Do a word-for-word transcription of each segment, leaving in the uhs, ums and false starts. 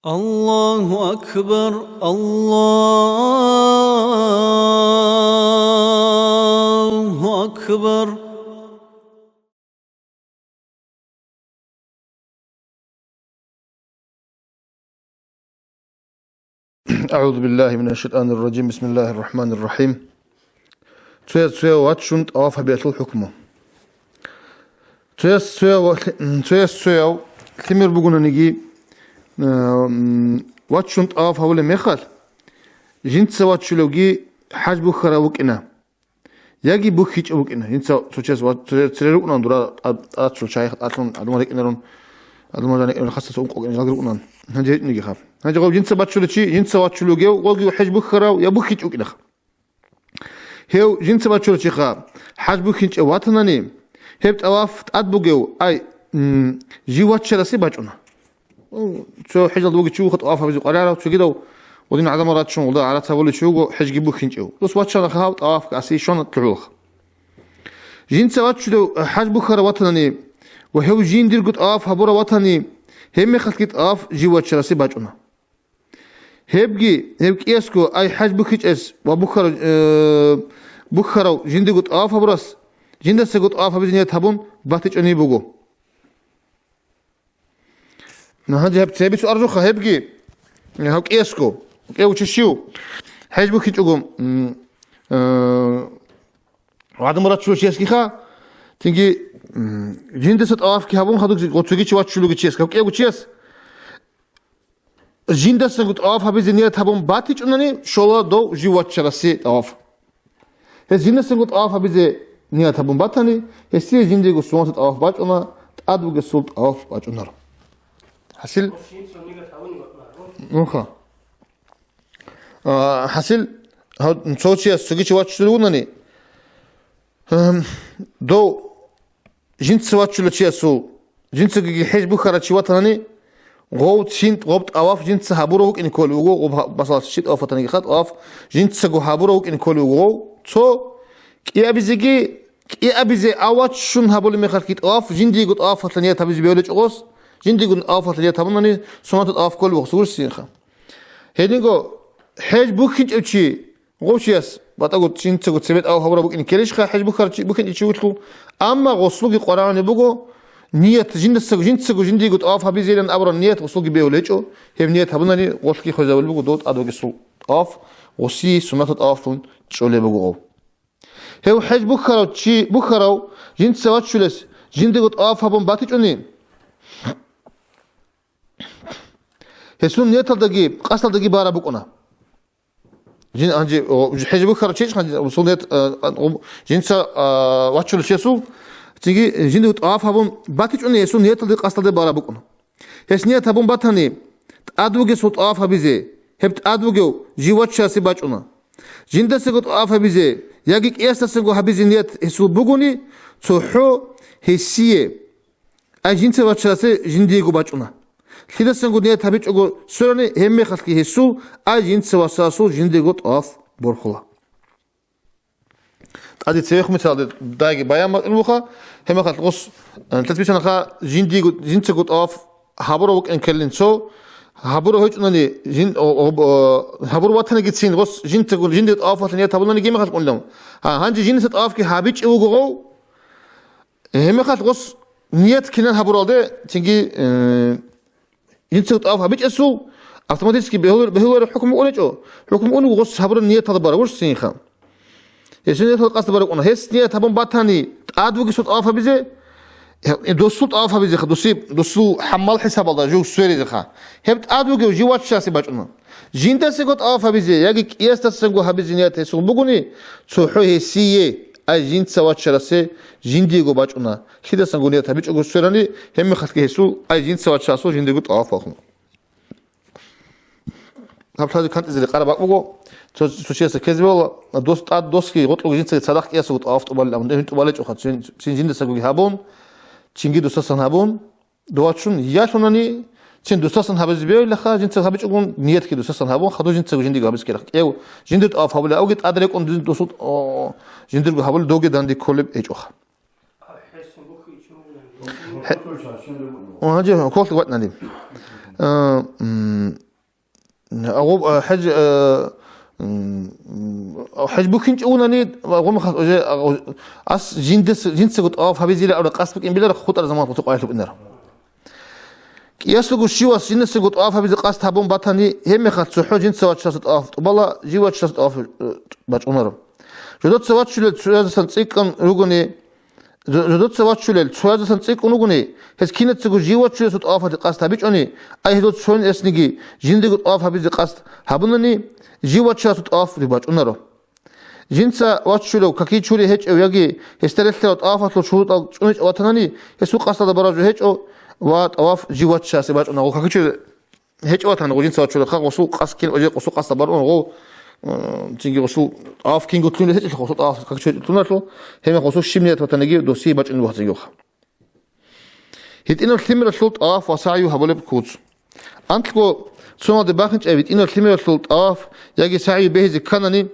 الله أكبر، الله أكبر. أعوذ بالله من الشيطان الرجيم. بسم الله الرحمن الرحيم. Цояз цояв вачун тӀаваф гьабиялъул хӀукму. Цояз цояв, цояз цояв лъимер бугонаниги, э, м, вачун тӀаваф гьабулеб мехалъ, жинца вачулевги хӀаж бухьарав вукӀина. Яги бухьичӀев вукӀина. Жинца цо чияс ва-, цо-, цере рукӀунаан дура, а, тӀад чул чайихъ тӀалъун, гӀадамал рекӀинарун, гӀадамал рекӀинарун, хасса цо ункъо кӀинжалги рукӀунаан. Гьанже гьечӀниги хаб. Гьанже гъов жинца бачулев чи, жинца вачулев гев, гъоги хӀеж бухьарав я бухьичӀ вукӀина хаб. Гьев жинца бачулев чиха, хӀаж бухьинчӀев ватанани, гьеб тӀаваф тӀад бугев, ай, м, жив ваччарасе бачӀуна. Цо хӀежалда вугев чи вуха тӀаваф гьабизе къваригӀарав, цогидав гъодин гӀадамал рачун гъолда гӀараца волев чи вуго хӀежги бухьинчӀев. Дос ваччана хав тӀаваф аси щвана лъугӀулха. Жинца ваччулев хӀаж бухьарав ватанани ва гьев жиндирго тӀаваф гьабурав ватани, гьебмехалъги тӀаваф жив ваччарасе бачӀуна. Гьебги, гьев кӀиясго, ай хӀаж бухьичӀес ва бухьарав, э, бухьарав жиндирго тӀаваф гьабурас, жиндасаго тӀаваф гьабизе ният гьабун батичӀони буго. Ну, гьанже гьаб цебе цо аржуха гьебги, гьав кӀиясго, кӀев чи щив, хӀеж бухьичӀого, м, э, гӀадамал рачулев чиясгиха, цинги, м, жиндаса тӀавафги гьабун хадуб цоги чи вачулев чияс, гьав кӀиявго чияс, жиндасаго тӀаваф гьабизе ният гьабун батичӀунани, щола дов жив ваччарасе тӀаваф. Гьес жиндасаго тӀаваф гьабизе ният гьабун батани, гьесие жиндиего суннатаб тӀаваф бачӀуна, тӀад бугесул тӀаваф бачӀунаро. ХӀасил? Нуха. А, хӀасил, гьав-, цо чияс цоги чи вачулев вугони, гьам, дов жинца вачулев чиясул, жинцаги хӀеж бухьарав чи ватанани, гъов цин гъоб тӀаваф жинца гьабурав вукӀине кколев вуго, гъоб гьа-, масала, чи тӀаваф ватаниги ха тӀаваф жинцаго гьабурав вукӀине кколев вуго гъов, цо кӀиабизеги, кӀиабизе аваччун гьабулеб мехалъги тӀаваф, жиндиего тӀавафалъа ният гьабизе бегьулечӀо гъос, жиндиего тӀавафалъа ният гьабунани, суннатаб тӀаваф кколев вугес вурсинха. Гьединго хӀеж бухьинчӀев чи, гъов чияс батӀаго жинцаго цебе тӀаваф гьабураб букӀине ккелищха, хӀеж бухьар-, чи-, бухьинчӀев чи вутлъул? Амма гъослуги къварагӀунеб буго, ният жиндасаго, жинцаго жиндиего тӀаваф гьабизейилан абураб ният гъослуги бегьулечӀо, гьеб ният гьабунани гъолъги хвезабулеб буго дов тӀад вугесул тӀаваф, гъосие суннатаб тӀавафлъун чӀолеб буго гъов. Гьев хӀеж бухьарав чи, бухьарав жинца вачулес жиндиего тӀаваф гьабун батичӀони, гьесул нияталдаги къасдалдаги бараб букӀуна. Жин, гьанже, о, хӀеж бухьарав чечӀ, гьанже, гьесул ният, а, а, жинца, а, вачулев чиясул, цинги жиндиего тӀаваф гьабун батичӀони, гьесул нияталдаги къасдалдаги бараб букӀуна. Гьес ният гьабун батани, тӀад вугесул тӀаваф гьабизе, гьеб тӀад вугев жив ваччарасе бачӀуна. Жиндасаго тӀаваф гьабизе яги кӀиясдасаго гьабизе ният гьесул бугони, цохӀо гьесие, ай жинца ваччарасе жиндиего бачӀуна. Лъидасанго ният гьабичӀого сверани, гьебмехалъги гьесул, ай жинца ваччарасул жиндиего тӀаваф борхула. ТӀаде цевехъ мисалде дайги баян бакьулеб буха, гьебмехалъ гъос, э, лъацӀбицанаха жиндиего, жинцаго тӀаваф гьабурав вукӀин ккелин цо, гьабурав гьечӀунани жин-, о, о, о, гьабурав ватанигицин гъос жинцаго, жиндиего тӀавафалъе ният гьабунаниги гьебмехалъ кӀунилан. Гьа, гьанже жинца тӀавафги гьабичӀев вуго гъов, гьебмехалъ гъос ният кинан гьабуралде, цинги, э, Жинцаго тӀаваф гьабичӀесул автоматически бегьулар-, бегьулареб хӀукму унечӀо. ХӀукму унев гъос гьабураб нияталда бара, гъос цинха. Гьесул нияталда къасд бараб букӀуна. Гьес ният гьабун батани, тӀад вугесул тӀаваф гьабизе, гьеб, досул тӀаваф гьабизеха, досиб, досул хӀамал хӀисабалда жуг сверизеха. Гьеб тӀад вугев жив ваччарасе бачӀуна. Жиндасаго тӀаваф гьабизе яги кӀиясдасаго гьабизе ният гьесул бугони, цохӀо гьесие, ай жинца ваччарасе жиндиего бачӀуна. Лъидасанго ният гьабичӀого сверани, гьебмехалъги гьесул, ай жинца ваччарасул жиндиего тӀаваф бахъуна. Гьаб лъазе кантӀизе рекъараб бакӀ буго, цо, цо чиясда ккезе бегьула, дос, тӀад досги гъоркьоги жинцаги цадахъ кӀиясаго тӀаваф тӀубалилан, гьеб тӀубалечӀоха, цин, цин жиндасагоги гьабун, цинги дусасан гьабун, довачун, ялъунани, цин дусасан гьабизе бегьилаха, жинцаго гьабичӀогун, ниятги дусасан гьабун, хадур жинцаго жиндиго гьабизе ккелаха. КӀев жиндир тӀаваф гьабулев, авги тӀад рекӀун дин досул, о, жиндирго гьабулев, довги данде кколеб гьечӀоха. Гье-, о, гьанже квалъ ватӀнани. А, м, агъоб-, а, хӀеж, а, м, хӀеж бухьинчӀо унани, агъомахъас уже, а, ас жиндас, жинцаго тӀаваф гьабизила абра къасд букӀин билар хутӀар заман хутӀ къвайлъ букӀинар. КӀиясго щивас жинцаго тӀаваф гьабизе къасд гьабун батани, гьебмехалъ цохӀо жинца ваччалъа тӀаваф тӀубала, жив ваччалъа тӀаваф, э, бачӀунаро. Жодоца ваччулел цоязасан цӀикӀкӀун ругони, Жо-, жодоца ваччулел цоязасан цӀикӀкӀун вугони, гьес кинацаго жив ваччулесул тӀавафалъе къасд гьабичӀони, ай гьезул цоясниги жиндирго тӀаваф гьабизе къасд гьабунани, жив ваччалъул тӀаваф бачӀунаро. Жинца ваччулев какичури гьечӀев яги гьесда релълъарав тӀавафалъул шурутӀал чӀуничӀ ватанани, гьесул къасдалда бараб жо гьечӀо ва тӀаваф жив ваччасе бачӀуна гъо какичури гьечӀо ватани, гъо жинца вачулехъа, гъосул къасд кин, гъосул къасда барун гъов, э, цинги гъосул тӀаваф кинго лъугьунел гьечӀелъул, гъосул тӀаваф какичӀо лъугьуналъул, гьебмехалъ гъосул щиб ният ватаниги досие бачӀунеб буго цинги гъо. ГьитӀинаб лъимералъул тӀаваф ва сагӀю гьабулеб куц. Анкьго цоналде бахинчӀеб гьитӀинаб лъимералъул тӀаваф яги сагӀю бегьизе кканани,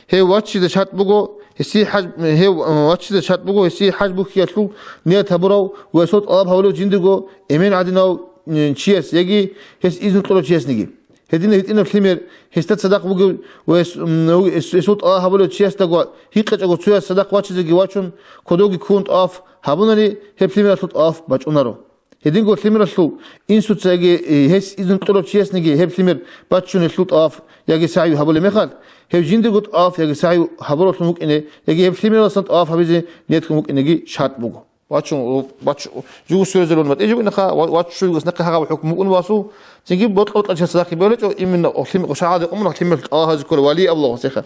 Гьев ваччизе шарт буго, гьесие хӀаж-, гьев, э, ваччизе шарт буго, гьесие хӀаж бухьиялъул ният гьабурав ва гьесул тӀалаб гьабулев жиндирго эмен гӀадинав, э, чияс яги гьес изну кьурав чиясниги. Гьединаб гьитӀинаб лъимер гьесда цадахъ бугев ва гьес, м, гьес-, гьесул тӀалаб гьабулев чиясдаго гьикъичӀого цояс цадахъ вачизеги вачун, кодовги ккун тӀаваф гьабунани, гьеб лъимералъул тӀаваф бачӀунаро. Гьединго лъимералъул инсуцаги, э, гьес изну кьурав чиясниги гьеб лъимер баччун гьелъул тӀаваф яги сагӀю гьабулеб мехалъ, гьев жиндирго тӀаваф яги сагӀю гьабуралъун вукӀине яги гьеб лъимералдасан тӀаваф гьабизе ниятгун вукӀинеги шарт буго. Вачун, вач-, жугьу сверизелун батӀи жугьунаха, ва-, ваччулгас нахъе гьагъаб хӀукму букӀун васу, цинги бокьа-бокьа чияс рахъи бегьулечӀо, именно охлим-, гъушагӀаде къумун охлимер тӀалаб гьазе ккола, вали абула гъосеха.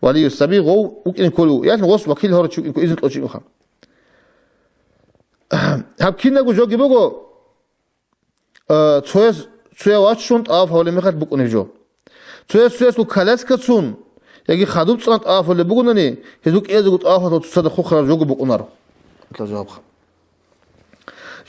Валию саби гъов вукӀин кколев, ялъун гъос вакил гьорачи вукӀин ккол, изну кьолчи вуха. Гьаб кинабго жоги буго, а, цояс, цояв ваччун тӀаваф гьабулеб мехалъ букӀунеб жо. Цояс цоясул коляска цун, яги хадуб цӀан тӀаваф гьабулеб бугонани, гьезул кӀиязего тӀавафалъул цоцазда хухараб жого букӀунаро.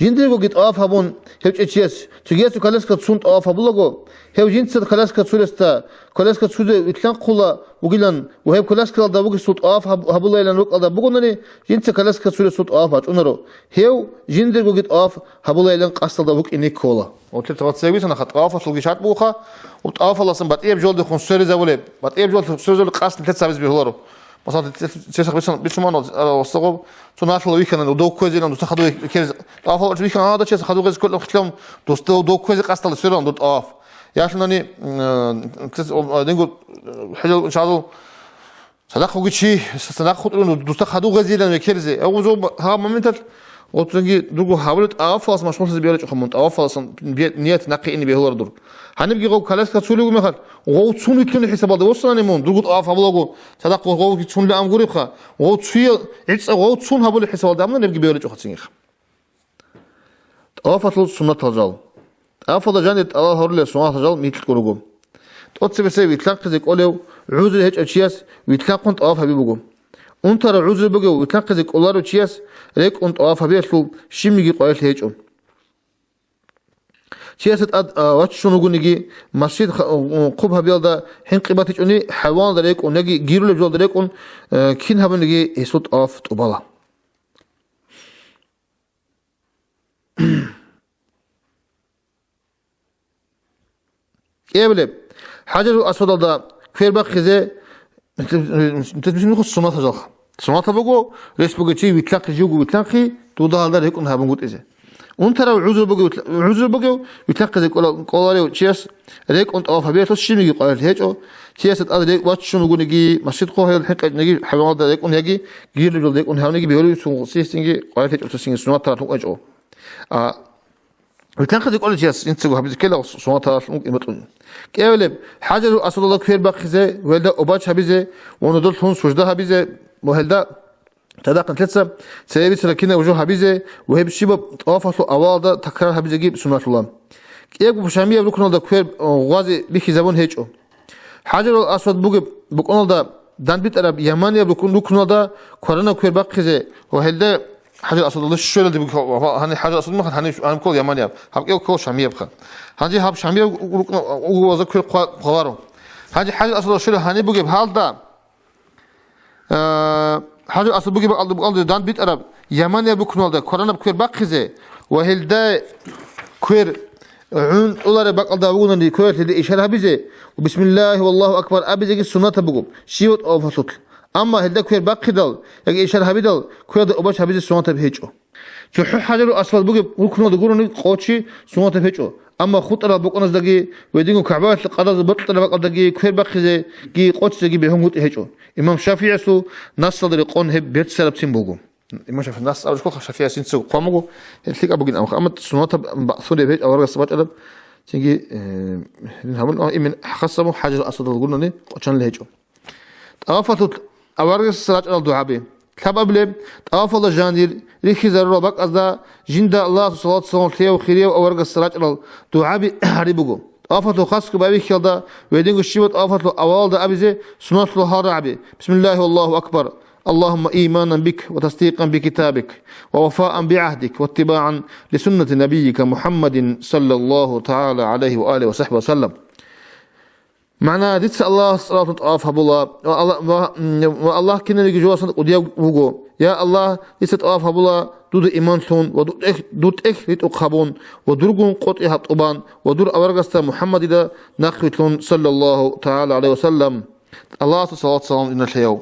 Жиндиргоги тӀаваф гьабун, гьев чӀечияс цогиясул коляска цун тӀаваф гьабулаго, гьев жинца коляска цулесда, коляска цузе вилълъанхъула вугилан ва гьеб коляскалда вугесул тӀаваф гьаб-, гьабулайилан рукӀалда бугонани, жинца коляска цулесул тӀаваф бачӀунаро. Гьев жиндиргоги тӀаваф гьабулайилан къасдалда вукӀине ккола. Гьеб тӀавафалъулги шарт бугоха, ва тӀавафаласан батӀияб жолдехун сверизабулеб, батӀияб жолдехун сверизабулеб къасд нилъеца гьабизе бегьуларо. Масала, те-, те-, те-, бицун-, бицун ман, а, васагъоб, цо налъула вихьана, дов кквезилан, дуца хадув ккезе. ТӀавафал вихьана, гьада чияс хадув гьез кколеб хилъан, дос дов, дов кквезе къасдалда сверилан дур тӀаваф. Ялъунани, м, э, кес-, об-, а, динго, э, хӀежал чагӀазул цадахъ вугев чи, цадахъ хутӀрун, дуста хадув гьезилан векеризе. Агъузу гьаб моменталъ, оцунги дурго гьабулеб тӀавафалас машгъуллъизе бияличӀоха мун, тӀавафаласан бе-, ният нахъе ине бегьуларо дур. Гьанибги гъов коляска цулев мехалъ, гъов цун вилълъуни хӀисабалда восанани мун, дурго тӀаваф гьабулаго, цадахъ гъовги цунли амгуребха, гъов цуя, гӀицӀа гъов цун гьабулеб хӀисабалда гьабуна, гьебги бегьуличӀоха цинги. ТӀавафалъул суннатал жал. ТӀавафалда жанир тӀалаб гьарулел суннатал жал микьго руго. ТӀоцебесеб вилълъанхъизе кӀолев гӀузру гьечӀев чияс вилълъанхъун тӀаваф гьаби буго. Унтарав гӀузру бугев вилълъанхъизе кӀоларев чияс рекӀун тӀаваф гьабиялъул щибниги къварилъи гьечӀо. Чиясда тӀад, а, ваччун вугониги, масжид ха-, хъуб гьабиялда хӀинкъи батичӀони, хӀайваналда рекӀун яги гирулеб жоялда рекӀун, а, кин гьабуниги гьесул тӀаваф тӀубала. КӀиабилеб, ХӀажарул Асвадалда квер бахъизе, суннатал жал. Суннатал буго, рес бугев чи вилълъанхъи, живго вилълъанхъи, дуда гьалда рекӀун гьабунгутӀизе. Унтарав гӀузру бугев, гӀузру бугев, вилълъанхъизе кӀола-, кӀоларев чияс рекӀун тӀаваф гьабиялъул щибниги къварилъи гьечӀо, чиясда тӀад рекӀ-, ваччун вугониги, масжид хъуб гьабиялда хӀинкъичӀониги, хӀайваналда рекӀун яги, гирулеб жоялда рекӀун гьавниги бегьулеб суннатал гьечӀо, суннатал гьечӀо. А, вилълъанхъизе кӀолев чияс жинцаго гьабизе ккела суннатал вукӀин батӀун. КӀиабилеб, ХӀажарул Асвадалда квер бахъизе ва гьелда обач гьабизе ва нодолъун сужда гьабизе ва гьелда цадахъ нилъеца цебе бицараб кинаб жо гьабизе ва гьеб щибаб тӀавафалъул авалалда такрар гьабизеги суннатула. КӀиябго шамияб рукнулда квер, э, гъвазе бихьизабун гьечӀо. ХӀажарул Асвад бугеб букӀуналда данбитӀараб яманияб рукн-, рукнулда кваранаб квер бахъизе ва гьелда ХӀажар Асвадалда щвелалде буго, гьаниб ХӀажар Асвад мехалъ гьаниб, гьаниб ккола яманияб, гьаб кӀел ккола шамиябха. Гьанже гьаб шамияб рукн-, угугьалза квер хъва-, хъваларо. Гьанже ХӀажар Асвадалда щвелалде гьаниб бугеб гьалда, э, ХӀажар Асвад бугеб алда букӀалда данбитӀараб яманияб рукнулда кваранаб квер бахъизе ва гьелда квер гӀунтӀулареб бакӀалда вугони квералъ гьелде ишар гьабизе ва бисмиллагьи валлагьу акбар абизеги суннатаб буго, щивав тӀавафалъулъ. Амма гьелда квер бахъидал яги ишар гьабидал, квералда убач гьабизе суннатаб гьечӀо. ЦохӀо хӀажарул асвад бугеб рукнулда гурони къо чи суннатаб гьечӀо, амма хутӀарал букӀуназдаги ва гьединго КагӀбаялъул къадазул бокьараб бакӀалдаги квер бахъизеги къочизеги бегьунгутӀи гьечӀо. Имам ШафигӀиясул нассалда рекъон гьеб берцинабцин буго. Имам ШафигӀи нас абулеб буго, ШафигӀияс жинцаго хъван буго, гьеб лъикӀаб бугин, амма суннатаб бакӀ-, суреб гьечӀ аварагас бачӀараб, цинги, э, гьабун, а, имин хасабу хӀажарул асвадалда гурони къочанлъи гьечӀо. ТӀавафалъулъ аварагасда рачӀарал дугӀаби. Лъабабилеб, тӀавафалда жанир рихьизарурал бакӀазда жинда Аллагьасул салат-салам лъеяв хирияв аварагасда рачӀарал дугӀаби гьари буго. ТӀавафалъул хасго байбихьиялда ва гьединго щибаб тӀавафалъул авалалда абизе суннаталъул гьал рагӀаби: Бисмиллагьи валлагьу акбар, Аллагьумма иманан бик ва тасдикъан бикитабик ва вафаан бигӀагьдик ва иттибагӀан лисуннати набиййика МухӀаммадин саллаллагьу тагӀала гӀалайгьи ва алигьи ва сахӀбигьи ва саллам. МагӀна: дица Аллагьасда салатун тӀаваф гьабула ва Алла-, ва, м, ва Аллагь кинабниги жоялдасан кӀудияв вуго. Я Аллагь, дица тӀаваф гьабула дуда иманлъун ва дур тӀех-, дур тӀехь ритӀухъ гьабун ва дургун къотӀи гьаб тӀубан ва дур аварагасда МухӀаммадида нахъвилълъун, саллаллагьу тагӀала гӀалайгьи ва саллам. Аллагьасда салат-салам иналъаяв.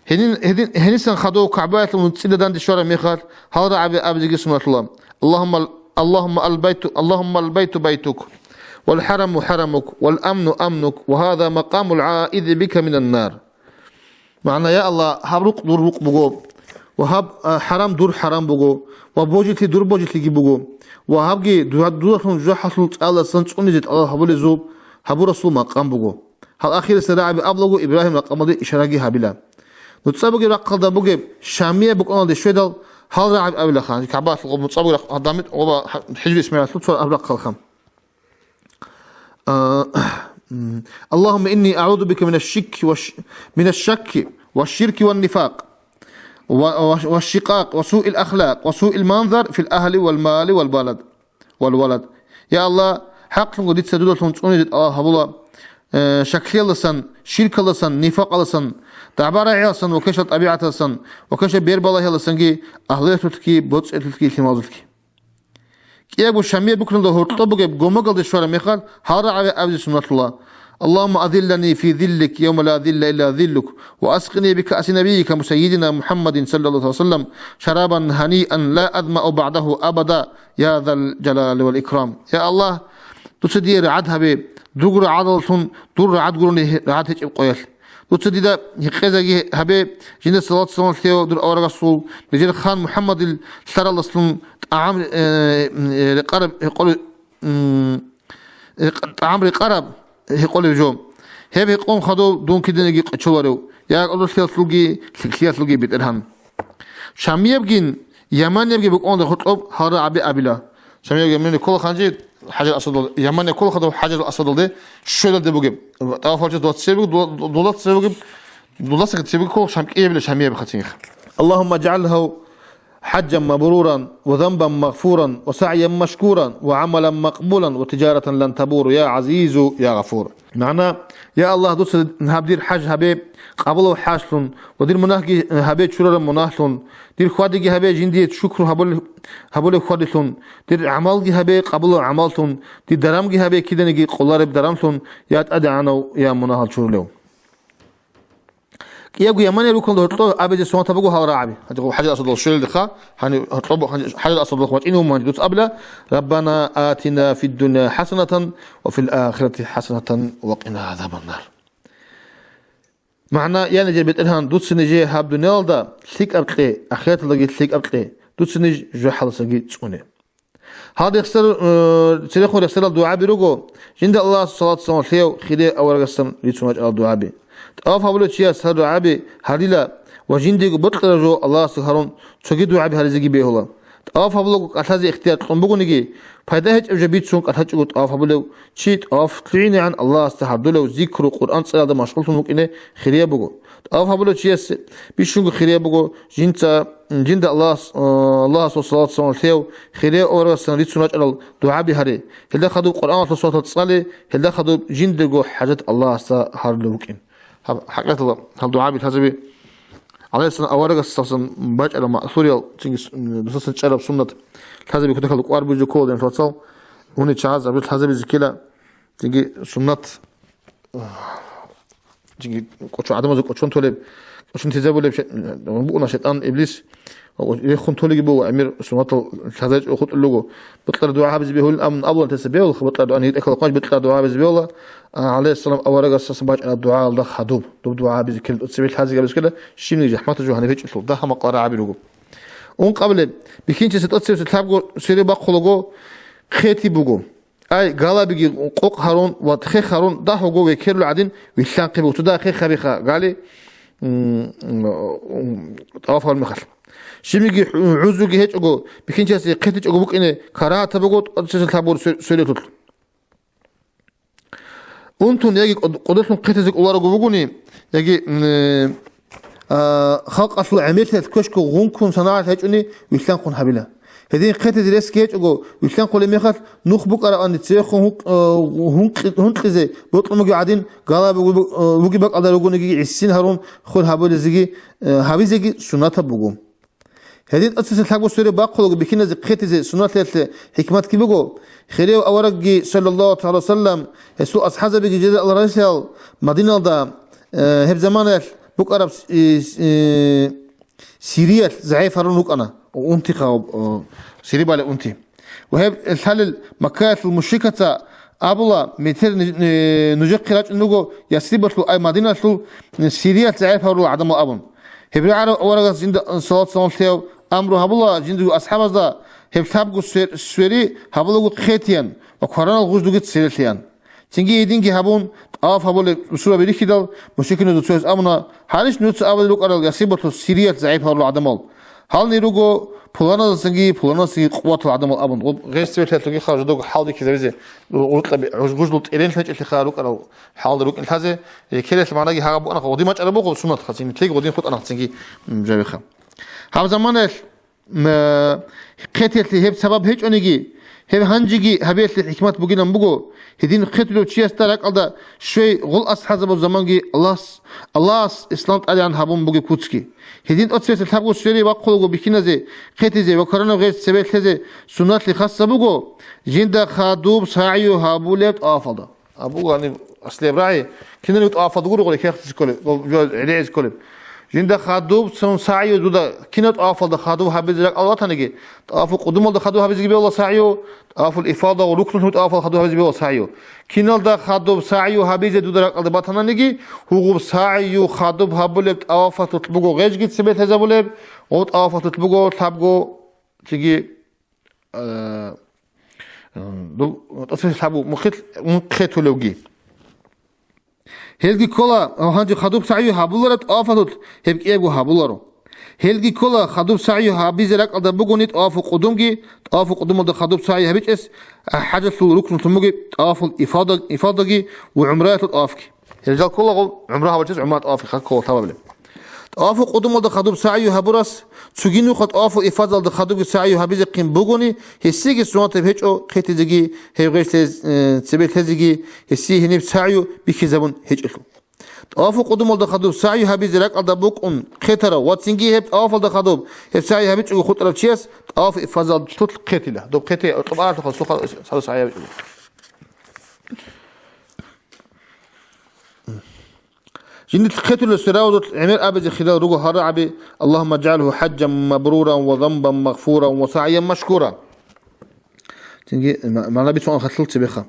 Гьенин-, гьедин-, гьенисан хадув КагӀбаялъул цӀида данде щвараб мехалъ, гьал рагӀаби абизеги суннатула: Аллагьумма ал-, Аллагьумма албайту, Аллагьумма албайту байтук, вал хӀараму хӀарамук, вал амну амнук, ва гьаза макъамул гӀаизи бика минан нар. МагӀна: я Аллагь, гьаб рукъ дур рукъ буго, ва гьаб, а, хӀарам дур хӀарам буго, ва божилъи дур божилъиги буго, ва гьабги дуда-, дудалъун жужахӀалъул цӀаласан цӀунизе тӀалаб гьабулезул, гьабурасул макъам буго. Гьал ахирисел рагӀаби абулаго Ибрагьим макъамалде ишараги гьабила. НуцӀа бугеб рахъалда бугеб Шамияб букӀуналде щведал, гьал рагӀаби абилаха, КагӀбалъул гъоб нуцӀа бугеб рахъ-, гьадамит гъоба хӀа-, ХӀижру ИсмагӀилалъул цо рахъалха. А, м, Аллагьумма инни агӀузу бика минаш-шикки ва ш-, минаш-шакки ва ширки ва нифакъ ва, ва, ва шикъакъ ва суил ахлакъ ва суил манзар фил агьли вал мали вал балад. вал валад. Я Аллагь, хӀакълъунго дица дудалъун цӀунизе тӀалаб гьабула, э, шаклъиялдасан, ширкалдасан, нифакъалдасан, дагӀба-рагӀиялдасан ва квешал тӀабигӀаталдасан ва квешаб бербалагьиялдасанги, агьлуялъулъги, боцӀиялъулъги, лъималазулъги. КӀиябго Шамияб букӀуналда гьоркьоб бугеб гомогалде щвараб мехалъ, гьал рагӀаби абизе суннатула: Аллагьумма азиллани фи зиллик, явма ла зилла илла зиллук, ва аскъини бикаси набийика, сайидина МухӀаммадин, саллаллагьу гӀалайгьи ва саллам, шарабан гьаниан ла азмау багӀдагьу абада, я зал жалали вал икрам. Я Аллагь, дуца дие рагӀад гьабе, дур рагӀадаллъун дур рагӀад гурони рагӀад гьечӀеб къоялъ. Дуца дида гьекъезаги гьабе, жинда салат-салам лъеяв дур аварагасул, нижер хан МухӀаммадил лъаралдалъун тӀагӀам, э, э, рекъараб гьекъолеб, м, э, тӀагӀам рекъараб гьекъолеб жо. Гьеб гьекъон хадув дун киданиги къечоларев, я кӀодолъиялъулги лъикӀлъиялъулги БетӀергьан. Шамиябгин, Яманиябги букӀуналда гьоркьоб гьал рагӀаби абила. Шамияб Ямани ккола ханжи ХӀажар Асвадал, Яманияб ккола хадув ХӀажар Асвадалде щвелалде бугеб. ТӀаваф гьабичӀо двадцать семь буго, дво-, двадцать семь бугеб, двадцать семь бугеб ккола Шам кӀиябила Шамияб хацин. Аллагьумма жагӀалгьу хӀаджан мабруран ва занбан магъфуран ва сагӀян машкуран ва гӀамалан макъбулан ва тижаратан лан табур, я ГӀазизу, я Гъафур. МагӀна: я Аллагь, дуца гьаб дир хӀаж гьабе къабулав хӀажлъун ва дир мунагьги гьабе чурараб мунагьлъун, дир хьвадиги гьабе жиндие шукру гьабулеб, гьабулеб хьвадилъун, дир гӀамалги гьабе къабулав гӀамаллъун, дир дарамги гьабе киданиги къолареб дарамлъун, я ТӀадегӀанав, я мунагьал чурулев. КӀиябго Яманияб рукуналда гьоркьоб абизе суннатаб буго гьал рагӀаби. ХӀажи-, ХӀажар Асвадалде щвелалдеха, гьаниб гьоркьоб, ХӀажар Асвадалде вачӀине умуман дуца абила: Раббана атина фид-дунья хӀасанатан ва фил ахирати хӀасанатан ва къина гӀазабан-нар. МагӀна: я нижер БетӀергьан, дуца нижее гьаб дуниялалда лъикӀаб кье, ахираталдаги лъикӀаб кье, дуца ниж жужахӀалдасаги цӀуне. Гьал рехсар-, э, церехун рехсарал дугӀаби руго, жинда Аллагьасул салат-салам лъеяв хире аварагасдасан рицун рачӀарал дугӀаби. ТӀаваф гьабулев чияс гьал дугӀаби гьарила ва жиндиего бокьараб жо Аллагьасда гьарун цоги дугӀаби гьаризеги бегьула. ТӀаваф гьабулаго кӀалъазе ихтияр кьун бугониги, пайда гьечӀеб жо бицун кӀалъачӀого тӀаваф гьабулев чи тӀаваф лъугӀинегӀан Аллагьасда гьардулев зикру, Къуръан цӀалиялда машгъуллъун вукӀине хирияб буго. ТӀаваф гьабулев чияс бищунго хирияб буго, жинца, жинда Аллагьас-, Аллагьасул салат-салам лъеяв хирияб аварагасдасан рицун рачӀарал дугӀаби гьаре, гьелда хадуб Къуръаналъул суратал цӀале, гьелда хадуб жиндирго хӀажат Аллагьасда гьарулев вукӀин. Гьаб-, хӀакъикъаталда гьал дугӀаби лъазаби, гӀалайгьиссалам аварагасдасан бачӀараб маъсуриял, цинги с-, дусасан чӀараб суннат лъазаби кутакалда кӀвар бузе ккола, диналъул вацал. Гьуни чагӀаз абдул лъазабизе ккела, цинги суннат, цинги кӀочон, гӀадамазул кӀочон толеб, кӀочон тезабулеб ше-, букӀуна шайтӀан, иблис, рехун толеги буго, гӀемер суннатал лъазабичӀого хутӀулел руго. Бокьараб дугӀа гьабизе бегьулин абун абулан теса бегьулаха, бокьараб дугӀа, нигитӀехъала хъванч бокьараб дугӀа гьабизе бегьула, а, гӀалайгьиссалам аварагасдасан бачӀараб дугӀаялда хадуб, доб дугӀа гьабизе ккела, тӀоцебе лъазеги гьабизе ккела, щибниги захӀматаб жо гьаниб гьечӀелъул, дагьа-макъ рагӀаби руго. Ункъабилеб, бихьинчиясе тӀоцебесеб лъабго свере бахъулаго хъети буго. Ай, галабиги къокъ гьарун ва хех гьарун дагьуго векерулел гӀадин вилълъанхъи буго. Цо дагьа хех гьабиха гали, м, м, тӀаваф гьарун мехалъ. Щибниги гӀу-, гӀузруги гьечӀого, бихьинчиясе хъетичӀого букӀине карагьатаб буго тӀоцебесеб лъабго сверелъулъ. Унтун яги кӀод-, кӀодолъун хъетизе кӀоларого вугони, яги, м, э, а, халкъалъул гӀемерлъиялъ квешго гъункун санагӀалъ гьечӀони вилълъанхъун гьабила. Гьедин хъетизе ресги гьечӀого вилълъанхъулеб мехалъ, нух букӀарабани цевехун гьункь-, э, гьункьи-, гьункьизе бокьун бугеб гӀадин, галаби вуги-, э, вугеб бакӀалда ругониги гӀисин гьарун хвел гьабулезеги, э, гьабизеги суннатаб буго. Гьедин тӀоцебесеб лъабго свере бахъулаго бихьиназе хъетизе суннатлъиялъе хӀикматги буго. Хирияв аварагги, саллаллагьу тагӀала ва саллам, гьесул асхӀабзабиги, жезда Аллагь рахӀмат, Мадиналда, э, гьеб заманаялъ букӀараб с-, э, с-, э, сириялъ загӀип гьарун рукӀана. Унтиха, э, сири балеб унти. Ва гьеб лъалел Маккаялъул мушрикаца абула, метер ни-, э, нужехъе рачӀун руго Ясрибалъул, ай Мадиналъул, э, сириялъ загӀип гьарурал гӀадамал абун. Гьеб рагӀарав аварагас жинда салат-салам лъеяв амру гьабула жиндирго асхӀабазда гьеб лъабго свер-, свери гьабулаго хъетиян ва кваранал гъуждуги церелъеян. Цинги гьединги гьабун, тӀаваф гьабулеб сураб рихьидал, мушрикиназул цояс абуна: «Гьанищ нужеца абулел рукӀарал Ясрибалъул сириялъ загӀип гьарурал гӀадамал? Гьални руго пуланасдасанги пуланасдасанги къуватал гӀадамал», абун. Гъоб гъес цеве лъалъуги хъа жодого хӀалдихьизабизе, гъужлъаби-, гъуж-, гъужлъул тӀерен лъечӀелъи хъа рукӀарал хӀалда рукӀин лъазе, рекерелъ магӀнаги гьагъаб буана, гъодин бачӀараб буго суннат хъа, цин лъеги гъодин хутӀана цинги, м, жавиха. Гьаб заманаялъ, м, хъетиялъе гьеб сабаб гьечӀониги, гьеб гьанжеги гьабиялъе хӀикмат бугилан буго, гьедин хъетулев чиясда ракӀалда щвей гъол асхӀабзабаз заманги Аллагьас, Аллагьас ислам тӀадегӀан гьабун бугеб куцги. Гьедин тӀоцебесеб лъабго свере бахъулаго бихьиназе, хъетизе ва кваранав гъез цебе лъезе суннатлъи хасаб буго, жинда хадуб сагӀю гьабулеб тӀавафалда. Абу гьаниб аслияб рагӀи, киналго тӀавафалда гуро гъоре хехтизе кколеб, гъо-, жо-, гӀедегӀизе кколеб. Жинда хадуб цун сагӀю дуда кинаб тӀавафалда хадуб гьабизе ракӀалда батаниги, тӀавафу къудумалда хадуб гьабизеги бегьула сагӀю, тӀавафул ифада ва рукнул тӀавафалда хадуб гьабизе бегьула сагӀю. Киналда хадуб сагӀю гьабизе дуда ракӀалда батананigi, гьугьуб сагӀю хадуб гьабулеб тӀавафалъулъ буго гъежги цебе лъезабулеб, гъоб тӀавафалъулъ буго лъабго цинги, э, дов-, тӀоцебесеб лъабго мухъил-, мун хъетулевги. Гьелги ккола, гьанже хадуб сагӀю гьабулареб тӀавафалъулъ гьеб кӀиябго гьабуларо. Гьелги ккола, хадуб сагӀю гьабизе ракӀалда бугони тӀавафу къудумги, тӀавафу къудумалда хадуб сагӀю гьабичӀес, а, хӀажалъул рукнулъун бугеб тӀавафул ифада-, ифадаги ва гӀумраялъул тӀавафги. Гьел жал ккола гъо-, гӀумра гьабачӀес гӀумра тӀаваф хъа ккола лъабабилеб. ТӀавафу къудумалда хадуб сагӀю гьабурас, цоги нуха тӀавафу ифадалда хадубги сагӀю гьабизехъин бугони, гьесиги суннатаб гьечӀо хъетизеги, гьев гъешлъез, э, цебе лъезеги, гьесие гьениб сагӀю бихьизабун гьечӀелъул. ТӀавафу къудумалда хадуб сагӀю гьабизе ракӀалда букӀун хъетарав ва цинги гьеб тӀавафалда хадуб гьеб сагӀю гьабичӀого хутӀарав чияс тӀавафу ифадалъулъ хъетила. Доб хъети, тӀубаралъухъа суха сагӀю гьабичӀого. Жиндилъ хъетулел сверавазулъ гӀемер абизе хирал руго гьарагӀаби: «Аллагьумма жгӀалгьу хӀажжан мабруран ва занбан магъфуран ва сагӀян машкура». Цинги ма-, магӀна бицун хадуб цебеха.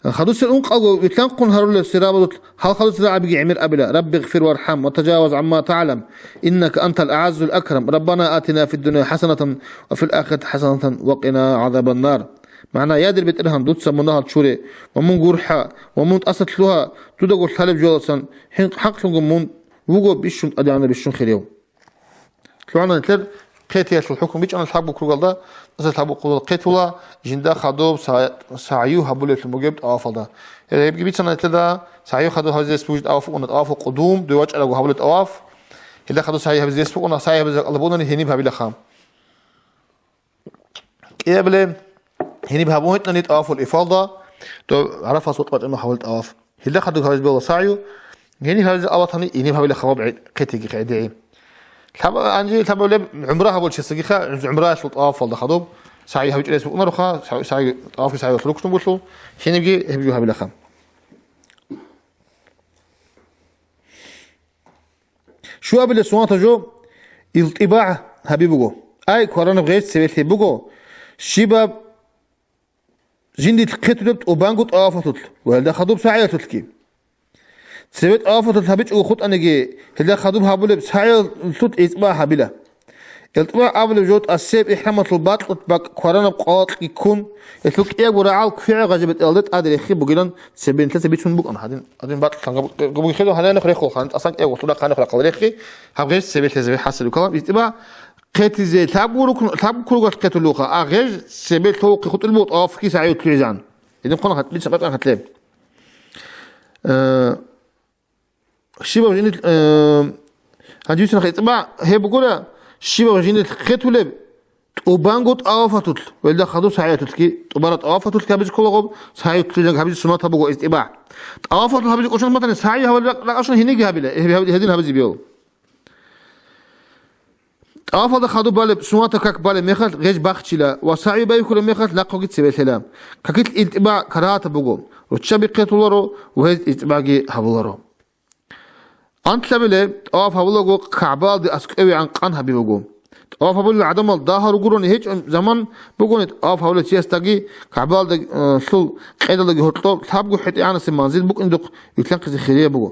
Хадусел ункъалго вилълъанхъун гьарулел сверавазулъ гьал хадусел рагӀабиги гӀемер абила: «Рабби гъфир вархӀам ва тажаваз гӀамма тагӀлам, иннака антал агӀаззул акрам, Раббана атина фид дунья хӀасанатан ва фил ахирати хӀасанатан ва къина гӀазабан нар». МагӀна: «Я дир БетӀергьан, дуца мунагьал чуре ва мун гурхӀа ва мун тӀаса лъугьа, дудаго лъалеб жоялдасан, хӀинкъ-, хӀакълъунго мун вуго бищун тӀадегӀанав, бищун хирияв». ЛъугӀана нилъер хъетиялъул хӀукму бичӀчӀана лъабго кругалда, тӀаса лъабго кругал хъетула, жинда хадуб са-, сагӀю гьабулеблъун бугеб тӀавафалда. Гьебги бицана нилъеда, сагӀю хадуб гьабизе рес бугеб тӀаваф букӀуна, тӀавафу къудум, дуй вачӀарабго гьабулеб тӀаваф. Гьелда хадуб сагӀю гьабизе рес букӀуна, сагӀю гьабизе ракӀалда букӀунани гьениб гьабилаха. КӀиабиле, гьениб гьабун гьитӀани тӀавафул ифада, то ГӀарафас ватӀ вачӀана гьавал тӀаваф. Гьелда хадуб гьабизе бегьула сагӀю, гьениб гьабизе абатани гьениб гьабила хабаб гӀи-, хъетиги гӀедегӀи. Лъаба-, гьанже лъабабилеб гӀумра гьабулчиясагиха, гӀумраялъул тӀавафалда хадуб, сагӀи гьабичӀарас букӀунароха, сагӀи, сагӀи, тӀавафги сагӀиялъул рукну буго, гьенибги гьеб жо гьабилаха. Щуабилеб суннатаб жо илтӀибагӀ гьаби буго. Ай, кваранаб гъеж цебе лъе буго, щибаб жиндилъ хъетулеб тӀубанго тӀавафалъулъ ва гьелда хадуб сагӀиялъулъги. Цеве тӀавафалъулъ гьабичӀого хутӀаниги, гьелда хадуб гьабулеб сагӀиялъулъ илтӀибагӀ гьабила. ИлтӀибагӀ абулеб жо тӀасияб ихӀрамалъул бакьулъ бакӀ кваранаб къвалакьги ккун, гьелъул кӀиябго рагӀал квегӀаб гъажибетӀалде тӀаде рехи бугилан цебе нилъеца бицун букӀана. Гьадин, гьадин бакьулъ гьанкъ-, бугеб хедуб гьанай нух рехула, гьанин тӀасан кӀиябго лъура хъани хурахъал рехи, гьаб гъеж цебе лъезабе хӀасил калам. ИлтӀибагӀ хъетизе лъабго рукн, лъабго кругалъ хъетулевха, а гъеж цебе лъовухъе хутӀулеб буго тӀавафги сагӀиялъулъ гӀезегӀан. Гьедин хъван гьат-, бицан бакӀан гьатлеб. Э, щибаб жиндилъ, э, гьанже бицунха, илтӀибагӀ гьеб бугура, щибаб жиндилъ хъетулеб тӀубанго тӀавафалъулъ, ва гьелда хадуб сагӀиялъулъги, тӀубараб тӀавафалъулъги гьабизе кколаго, сагӀиялъулъги гьабизе суннатаб буго илтӀибагӀ. ТӀавафалъулъ гьабизе кӀочон батани, сагӀи гьабулеб ракӀ-, ракӀалдасан гьенибги гьабила, гьеб-, гьедин гьабизе бегьула. ТӀавафалда хадуб балеб, суннатаб как балеб мехалъ гъеж бахчила ва сагӀи байбихьулеб мехалъ нахъеги цебе лъела. Какилъ илтӀибагӀ карагьатаб буго, руччаби хъетуларо ва гьез илтӀибагӀги гьабуларо. Анлъабилеб, тӀаваф гьабулаго КагӀбаялде аскӀовегӀан къан гьаби буго. ТӀаваф гьабулел гӀадамал дагьал ругурони гьечӀо заман бугони, тӀаваф гьабулев чиясдаги КагӀбаялда, э, лъул къедалдаги гьоркьоб лъабго хӀетӀигӀанасеб манзил букӀиндухъ вилълъанхъизе хирияб буго.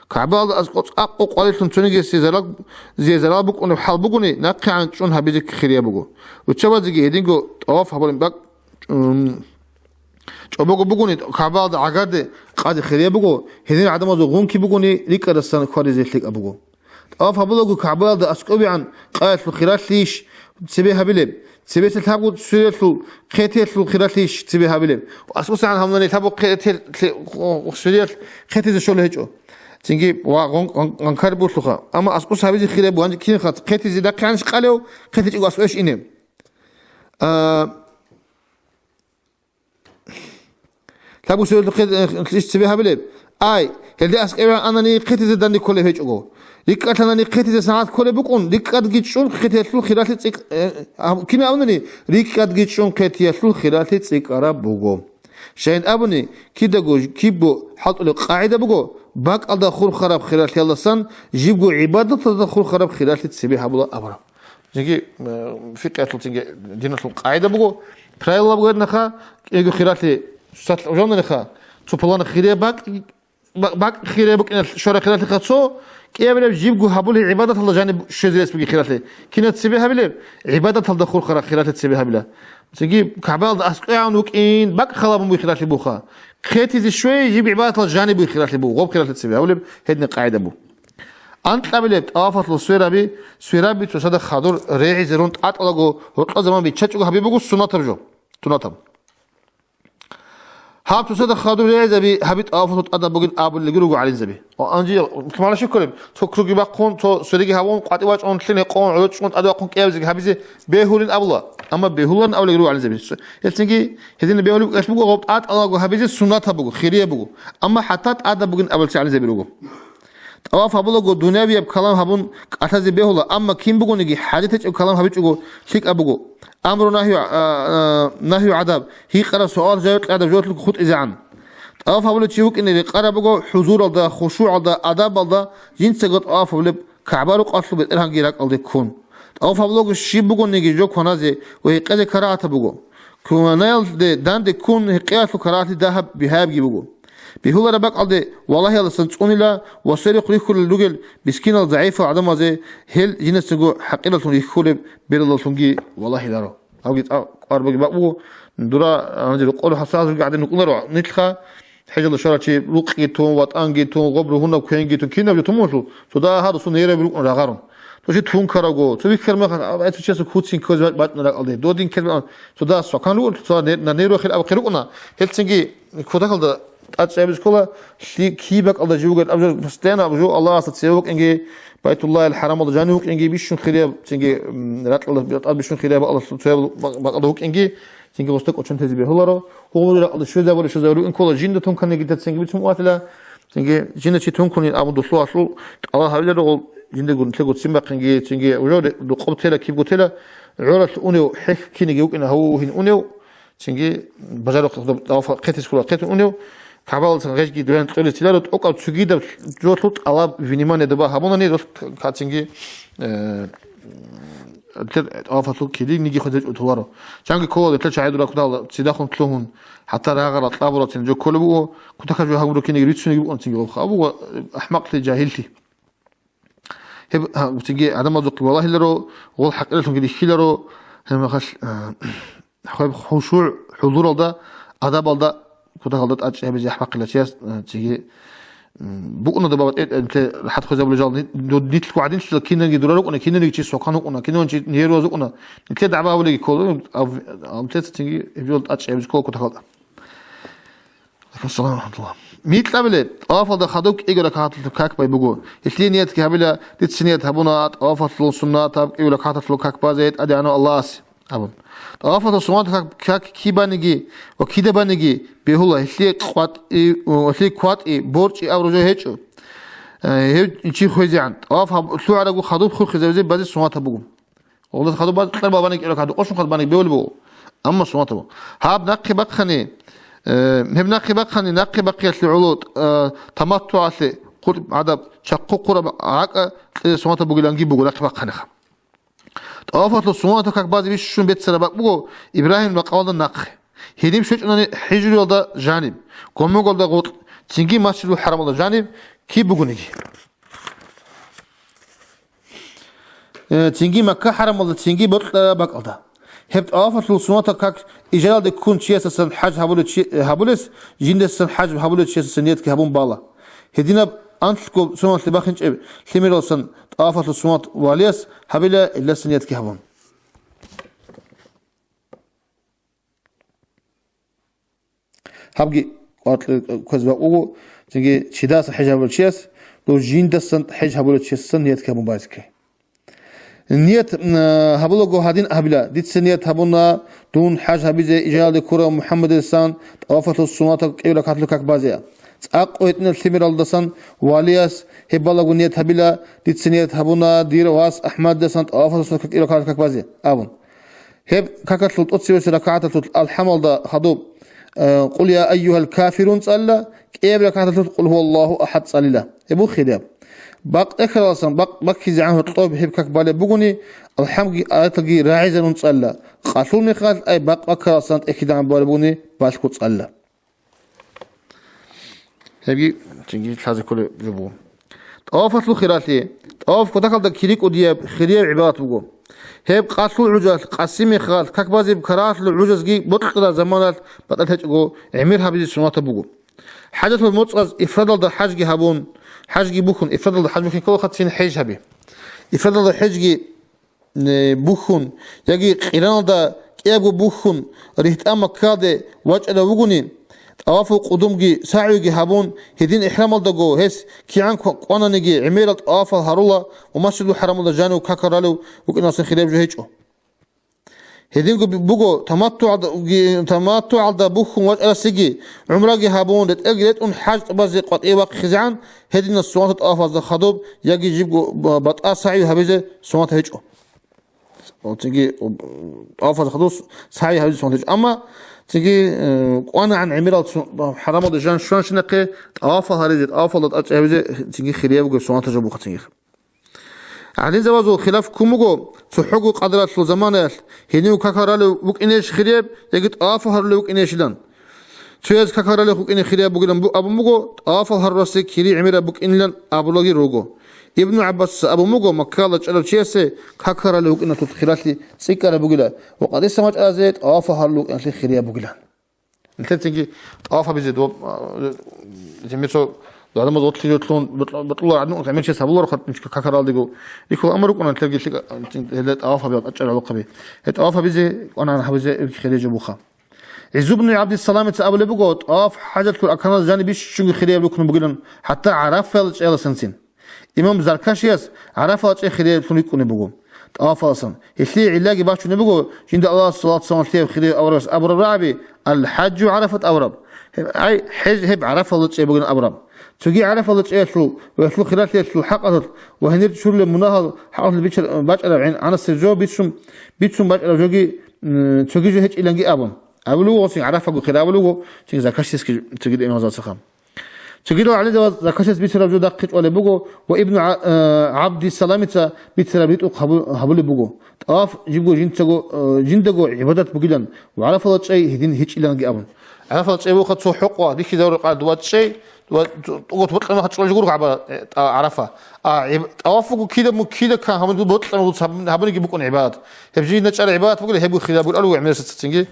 КагӀбаялда аскӀов цӀакъго къварилъун цонигиясе зарал, зе зарал букӀунеб хӀал бугони, нахъегӀан чӀун гьабизе хирияб буго. Руччабазеги гьединго тӀаваф гьабулеб бакӀ, м, чӀобого бугони, КагӀбаялда гӀагарде къазе хирияб буго, гьедин гӀадамазул гъунки бугони, рикӀкӀадасан хьваризе лъикӀаб буго. ТӀаваф гьабулаго КагӀбаялда аскӀовегӀан къаялъул хиралъийищ цебе гьабилеб? Цебеса лъабго суриялъул хъетиялъул хиралъийищ цебе гьабилеб? АскӀосегӀан гьабунани лъабго хъетиялъ-, хъе-, суриялъ хъетизе щолеб гьечӀо. Цинги ва гъон-, гъон-, гъанкар бугелъулха. Амма аскӀос гьабизе хирияб буго, гьанже кинха хъетизе нахъегӀанищ къалев, хъетичӀого аскӀовейищ ине? А, Лъабго суриялъул хъе-, э, лъищ цебе гьабилеб? Ай, гьелде аскӀове анани хъетизе данде кколеб гьечӀого. РикӀкӀад лъанани хъетизе сагӀат кколеб букӀун, рикӀкӀадги чӀун хъетиялъул хиралъи цӀикӀ-, э, гьаб-, кин абунани? РикӀкӀадги чӀун хъетиялъул хиралъи цӀикӀкӀараб буго. Щайин абуни, кидаго ж-, кибго хӀалтӀулеб къагӀида буго, бакӀалда хурхараб хиралъиялдасан жибго гӀибадаталда хурхараб хиралъи цебе гьабула абураб. Цинги, э, фикъиялъул цинги диналъул къагӀида буго, правило буго гьединха, кӀиго хиралъи сал-, жавнаниха, цо пуланаб хирияб бакӀ, ба-, бакӀ хирияб букӀиналъ щвараб хиралъиха цо, кӀиабилеб жибго гьабулеб гӀибадаталда жаниб щвезе рес бугеб хиралъи. Кинаб цебе гьабилеб? ГӀибадаталда хурхараб хиралъи цебе гьабила. Цинги КагӀбаялда аскӀовегӀан вукӀин бакӀ халабун бугеб хиралъи буха. Хъетизе щвей жиб гӀибадаталда жаниб бугеб хиралъи буго, гъоб хиралъи цебе гьабулеб, гьедин къагӀида буго. Анкьабилеб тӀавафалъул свераби, свераби цоцазда хадур регӀизе рун тӀатӀалаго гьоркьа заман биччачӀого гьаби буго суннатаб жо. Суннатаб. Гьаб цоцазда хадур регӀизаби гьаби тӀавафалъул тӀадаб бугин абулелги руго гӀалимзаби. Ва анжи, кимала щиккулеб, цо круги бахъун, цо свериги гьабун, къватӀи вачӀун, лъин гьекъон, гӀодов чӀун, тӀаде вахъун кӀиабизеги гьабизе бегьулин абула. Амма бегьуларин абулелги руго гӀалимзаби. Гьелцинги гьедин бегьулеб кӀалъ буго, гъоб тӀатӀалаго гьабизе суннатаб буго, хирияб буго. Амма хӀатта тӀадаб бугин абулелци гӀалимзаби руго. ТӀаваф гьабулаго дунявияб калам гьабун кӀалъазе бегьула, амма кин бугониги хӀажат гьечӀеб калам гьабичӀого лъикӀаб буго. Амру нагью, а, а, нагью гӀадаб, гьикъараб суал-жаваб кьадаб жолъулго хутӀизегӀан. ТӀаваф гьабулев чи вукӀине рекъараб буго хӀузуралда, хушугӀалда, адабалда, жинцаго тӀаваф гьабулеб КагӀба рукъалъул БетӀергьанги ракӀалде ккун. ТӀаваф гьабулаго щиб бугониги жо кваназе ва гьекъезе карагьатаб буго. Кванаялде данде ккун гьекъеялъул карагьатлъи дагьаб бигьаябги буго. Бегьулареб бакӀалде валагьиялдасан цӀунила ва сверухъ рихьулел ругел мискинал, загӀипал гӀадамазе гьел жинасего хӀакъираллъун рихьулеб бералдалъунги валагьиларо. Гьавги цӀакъ кӀвар бугеб бакӀ буго, дура гьанже рокъор хӀасразулги гӀадин рукӀунаро нилъха, хӀежалда щварав чи рукъги тун, ватӀанги тун, гъоб ругьунаб квенги тун, кинаб жо тун мугьлу, цо дагьа русун гьераб рукӀун рагъарун. Цо чи тун караго, цо вихьар мехалъ, а, цо чиясул куцин ккозе бачӀун ракӀалде, додин ккел-, цо дагьа свакан руго, цо не-, на нервахил абухъе рукӀуна, гьелцинги кутакалда тӀад чӀабиз ккола, лъи-, киб бакӀалда жив вугел абжо, постоянно абжо Аллагьасда цеве вукӀинги, Байтуллагьил хӀарамалда жанив вукӀинги, бищун хирияб, цинги, м, ракьалда тӀад бищун хирияб бакӀалда, цояб бакӀ-, бакӀалда вукӀинги, цинги гъосда кӀочон тезе бегьуларо, гъугъури ракьалда щвезабули щвезабули вукӀин ккола, жинда тун кканиги тецинги бицун ватила, цинги жинда чи тун ккунин абун дулъугьалъул тӀалаб гьавиларо, гъол жиндирго нилъего ццин бахъинги, цинги уже рукъоб тела, кибго тела, гӀоралъ унев, хӀехь киниги вукӀина гьаву гьин унев, цинги бажарухъ таваф хъетис ккола хъетун унев, КагӀбалдасан гъежги дугӀан кьолес тиларо, тӀокӀаб цогидаб жолъул тӀалаб, внимание доба гьабунани, жолъ ка-, цинги, э, тер тавафалъул килигниги хвезечӀо толаро. Чанги ккола, гьелъа чагӀи дура кутала цидахун лъугьун, хӀатта рагъарал кьабурал цин жо кколеб буго, кутакаб жо гьабураб киниги рицунеги букӀун цинги гъоб хабуго, ахӀмакълъи, жагьиллъи. Гьеб, а, цинги гӀадамазухъе валагьиларо, гъол хӀакъиралъунги рихьиларо, гьеб мехалъ, а, хвеб хушугӀ, хӀузуралда, адабалда, кутакалда тӀадчӀи гьабизе ахӀмахъила чияс, а, цинги, м, букӀуна дабагъа тӀе-, тӀе-, рахӀат хвезабулел жал, ни-, ду-, нилъго гӀадинлъила кинанги дура рукӀуна, кинаниги чи сокан вукӀуна, кинаван чи нерваз вукӀуна, нилъеда дагӀба гьабулеги ккола, а, а, нилъеца цинги гьеб жол тӀадчӀи гьабизе ккола кутакалда. Алейкум салам ва рахматуллах. Микьабиле, тӀавафалда хадуб кӀиго ракагӀаталъул как бай буго. Гьелъие ниятги гьабила, дица ният гьабуна, тӀавафалъул суннатаб кӀиго ракагӀаталъул как базе тӀадегӀанав Аллагьасе, абун. ТӀавафалъул суннатаб как, как кибаниги ва кида баниги бегьула, гьелъие къватӀи, гьелъие кватӀи, борчӀи абураб жо гьечӀо. Э, гьев чи хвезегӀан. ТӀаваф гьаб-, лъугӀарабго хадуб хурхизабизе базе суннатаб буго. Гъолдаса хадуб баз кьер балбани кӀира хадуб, къошун хадуб бани бевли буго. Амма суннатаб. Гьаб нахъе бахъани, э, гьеб нахъе бахъани, нахъе бахъиялъе гӀоло, э, таматтугӀалъе хъулиб гӀадаб чахъу хъураб гӀакӀа кьезе суннатаб бугиланги буго нахъе бахъаниха. ТӀавафалъул суннатаб как базе бищун беццараб бакӀ буго Ибрагьим макъамалда нахъе. Гьениб щвечӀунани хӀижруялда жаниб, гомогалда гъоркь, цинги Масжидул ХӀарамалда жаниб киб бугониги. Э, цинги Макка хӀарамалда, цинги бокьараб бакӀалда. Гьеб тӀавафалъул суннатаб как ижаралде ккун чиясасан хӀаж гьабулев чи-, гьабулес, жиндасан хӀаж гьабулев чиясасан ниятги гьабун бала. Гьединаб анлъго соналъе бахинчӀеб лъимералсан тӀавафалъул суннат валияс гьабила гьелдасан ниятги гьабун. Гьабги къватӀ-, квез бакӀ буго, цинги чидаса хӀеж гьабулев чияс, дов жиндасан хӀеж гьабулев чиясасан ният гьабун байсги. Ният, м, гьабулаго гьадин абила, дица ният гьабуна, дун хӀаж гьабизе ижаралде ккурав МухӀаммадидасан тӀавафалъул суннатаб кӀиго ракагӀаталъул как базе. ЦӀакъ гьитӀинаб лъимералдасан валияс гьеб балагун ният гьабила, дица ният гьабуна, дир вас АхӀмадидасан тӀавафалъул суннатаб кӀиго ракагӀаталъул как базе, абун. Гьеб какалъул тӀоцебесеб ракагӀаталъул алхӀамалда хадуб, э, «Къул я айюгьал кафирун» цӀалила, кӀияб ракагӀаталъул «Къул гьуваллагьу ахӀад» цӀалила. Гьеб буго хирияб. Бакъ тӀехьаласан бакъ баккизегӀан гьоркьоб гьеб как балеб бугони, алхӀамги аяталги рагӀизарун цӀалила, къалъул мехалъ ай бакъ баккараласан тӀехьидегӀан балеб бугони, балъго цӀалила. Гьебги цинги лъазе кколеб жо буго. ТӀавафалъул хиралъи. ТӀаваф кутакалда кири кӀудияб хирияб гӀибадат буго. Гьеб къалъул гӀужалъ, къаси мехалъ, как базеб карагьалъул гӀужазги бокьараб заманалъ батӀалъ гьечӀого гӀемер гьабизе суннатаб буго. ХӀажалъул моцӀаз ифрадалда хӀажги гьабун, хӀажги бухьун, ифрадалда хӀаж бухьи кколаха цин хӀеж гьаби. Ифрадалда хӀежги э, бухьун, яги къираналда кӀиябго бухьун, рихьтӀа Маккаде вачӀарав вугони, тӀавафул къудумги сагӀюги гьабун, гьедин ихӀрамалдаго гьес кигӀан ква-, кӀвананиги гӀемерал тӀавафал гьарула ва Масжидул ХӀарамалда жанив какал ралев вукӀиналсан хирияб жо гьечӀо. Гьединго би-, буго таматтугӀалда-, ги-, таматтугӀалда бухьун вачӀарасеги, гӀумраги гьабун, ретӀелги ретӀун хӀаж тӀубазе къватӀиве вахъизегӀан, гьединал суннатал тӀавафазда хадуб яги жибго ба-, батӀа сагӀи гьабизе суннат гьечӀо. Цинги, тӀавафазда хадуб сагӀи гьабизе суннат гьечӀо. Амма цинги, э, кӀванагӀан гӀемерал су-, хӀарамалда жан щванщинахъе тӀавафал гьаризе, тӀавафалда тӀадчӀи гьабизе цинги хириябго суннатал жо бухъа цинги. ГӀалимзабазул хилаф ккун буго, цохӀого къадралъул заманаялъ гьенив какал ралев вукӀинейищ хирияб яги тӀавафал гьарулев вукӀинейищилан. Цояз какал ралев вукӀине хирияб бугилан бу-, абун буго, тӀавафал гьарурасде кири гӀемераб букӀинилан абулаги руго. Ибну ГӀаббасица абун буго, Маккалда чӀарав чиясе какал ралев вукӀиналъул хиралъи цӀикӀкӀараб бугила ва къадиса мачӀаразе тӀавафал гьарулев вукӀиналъе хирияб бугилан. Нилъецинги тӀаваф гьабизе доб-, а, жемецо гӀадамаз отлъи-, отлъун батӀ-, батӀулар гӀадин, гӀемер чияс гьабуларо хатӀ-, какаралдего. Рихьул амр рукӀуна нилъерги лъикӀа-, гьелда тӀаваф гьабиялъ тӀачӀарал гьабизе. Гьеб тӀаваф гьабизе кӀванагӀан гьабизе хирияб жо буха. ГӀиззу бну ГӀабдиссаламица абулеб буго, тӀаваф хӀажалъул арканалда жаниб бищунго хирияб рукну бугилан, хӀатта ГӀарафаялда чӀеялдасанцин. Имам Заркашияс ГӀарафалда чӀей хириялъун рикӀкӀунеб буго тӀавафаласан. Гьелъие гӀиллаги бачунеб буго, жинда Аллагьас салат-салам лъеяв хирияб аварагас абураб рагӀаби, «Ал-хӀаджу ГӀарафат» абураб. Ай, хӀеж гьеб ГӀарафалда чӀей бугин абураб. Цоги ГӀарафалда чӀеялъул ва гьелъул хиралъиялъул хӀакъалъулъ ва гьенир чурулеб мунагьал хӀакъалъулъ бичар-, бачӀараб гӀин-, гӀанасеб жо бицун, бицун бачӀараб жоги, м, цоги жо гьечӀиланги абун. Абулев гъосин ГӀарафаго хир абулев гъо, цин закашдесги цоги имамзацаха. Цогидал гӀалимзабаз закашес бицараб жо дагье чӀвалеб буго ва Ибну ГӀа-, э, ГӀабдиссаламица бицараб ритӀухъ гьабу-, гьабулеб буго. ТӀаваф жибго жинцаго, э, жиндаго гӀибадат бугилан ва ГӀарафалда чӀей гьедин гьечӀиланги абун. ГӀарафалда чӀей буха цо хӀукъа, рихьизаруркъа дова чӀей, дова тӀугот бокьана хачӀулел жугур гӀаба-, э, тӀа-, ГӀарафа. А гӀиб-, тӀаваф буго кида мун кида ккан гьабун бокьана гьабуниги букӀун гӀибадат. Гьеб жинда чӀара гӀибадат бугила, гьеб хираб бугила гӀемерисацинги.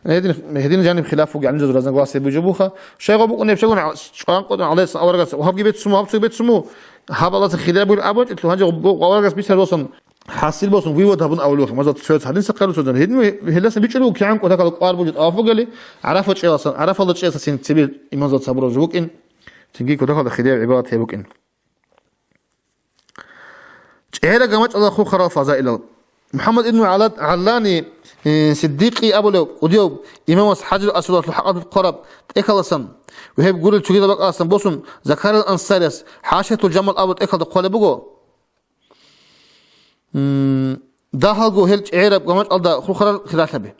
Гьедин, гьедин жаниб хилаф буго, гӀалимзабаз разногласие бугеб жо буха. Щайгъо букӀун гьеб чагун, чӀван къотӀун гӀалайгьиссалам аварагас, гьабги беццумо, гьабцоги беццумо, гьаб Аллагьасда хираб бугеб абачӀелъул, гьанже гъо-, аварагас бицаралдасан хӀасил босун, вывод гьабун авулев, мазал, цояц гьадин сахъару цоян. Гьедин гьелдасан бичӀчӀулев кигӀан кӀватакалда къвар бугеб тӀаваф бугели, ГӀарафа чӀеялдасан, ГӀарафалда чӀеялдасан цебе имамзал цабурав жо букӀин, цинги кутакалда хирияв гӀибадат гьеб букӀин. ЧӀегӀераб гамачӀалда хурхарал фазаилал. МухӀаммад ибн ГӀалад-, ГӀаллани, э, Сиддикъи абулев кӀудияв имамас ХӀажарул Асвадалъул хӀакъалъулъ хъвараб тӀехьалдасан ва гьеб гурел цогидал бакӀалдасан босун, Закариял Ансарияс ХӀашиятул Жамал абураб тӀехьалда хъвалеб буго. М, дагьалго гьел чӀегӀераб гамачӀалда хурхарал хиралъаби.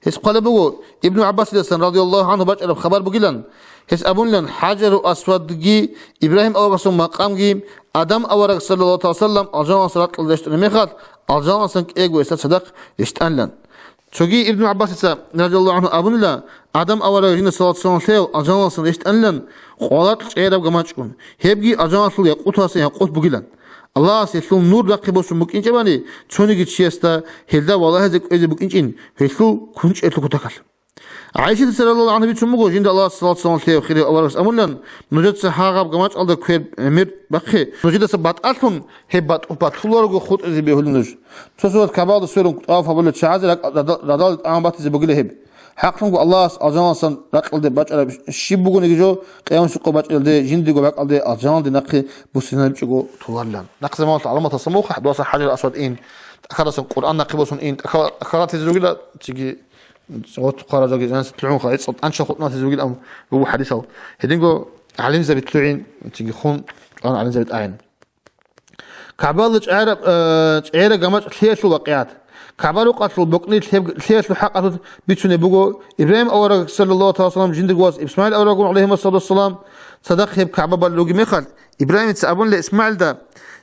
Гьес хъвалеб буго, Ибну ГӀаббасидасан, радияллагьу гӀангьу, бачӀараб хабар бугилан, гьес абунилан, ХӀажару Асвадги, Ибрагьим аварагасул макъамги Адам авараг, саллаллагьу гӀалайгьи ва саллам, алжаналдаса ракьалде рещтӀараб мехалъ, алжаналдасан кӀиго гьесда цадахъ рещтӀанилан. Цоги Ибну ГӀаббасица, радияллагьу гӀангьу, абунила, Адам авараг жинда салат-салам лъеяв алжаналдасан рещтӀанилан къвалакь чӀегӀераб гамачӀгун, гьебги алжаналъул якъуталдасан якъут бугилан. Аллагьас гьелъул нур рахъе босун букӀинчӀебани, цониги чиясда гьелда валагьизе кӀвезе букӀинчӀин гьелъул кунчӀиялъул кутакалъ. ГӀайшатица, радияллагьу гӀангьа, бицун буго, жинда Аллагьас салат-салам лъеяв хирияв аварагас абунилан, нужеца гьагъаб гамачӀалда квер гӀемер бахъе, нужедаса батӀалъун гьеб батӀ-, батуларого хутӀизе бегьулин нуж. Цо сурат КагӀбаялда сверун тӀаваф гьабулел чагӀазе ракӀ-, рада-, радалде тӀамам батизе бугила гьеб. ХӀакълъунго Аллагьас алжаналдасан ракьалде бачӀараб щиб бугониги жо, Къиямасеб къо бачӀаралде жиндиего бакӀалде алжаналде нахъе буссинабичӀого толарилан. Нахъ заманалъ гӀаламаталъ самухъа, хӀадусан ХӀажарул Асвад ин, тӀахьалдасан Къуръан нахъе босун ин, тӀахьал-, тӀахьалатизе ругила, цинги гъотӀ хъаражалги, жаниса лъугӀунха, гӀицӀал тӀанчал хутӀнатизе ругилан буго хӀадисал. Гьединго гӀалимзаби лъугӀин, цинги хун, чӀван гӀалимзаби тӀагӀин. КагӀбаялда чӀегӀераб, э, чӀегӀераб гамачӀ лъиялъул вакъигӀат. КагӀба рукъалъул бокьни лъеб-, лъиялъул хӀакъалъулъ бицунеб буго, Ибрагьим авараг, саллаллагьу гӀалайгьи ва саллам, жиндирго вас ИсмагӀил авараггун, гӀалайгьима салам, цадахъ гьеб КагӀба балугеб мехалъ, Ибрагьимица абунила ИсмагӀилда,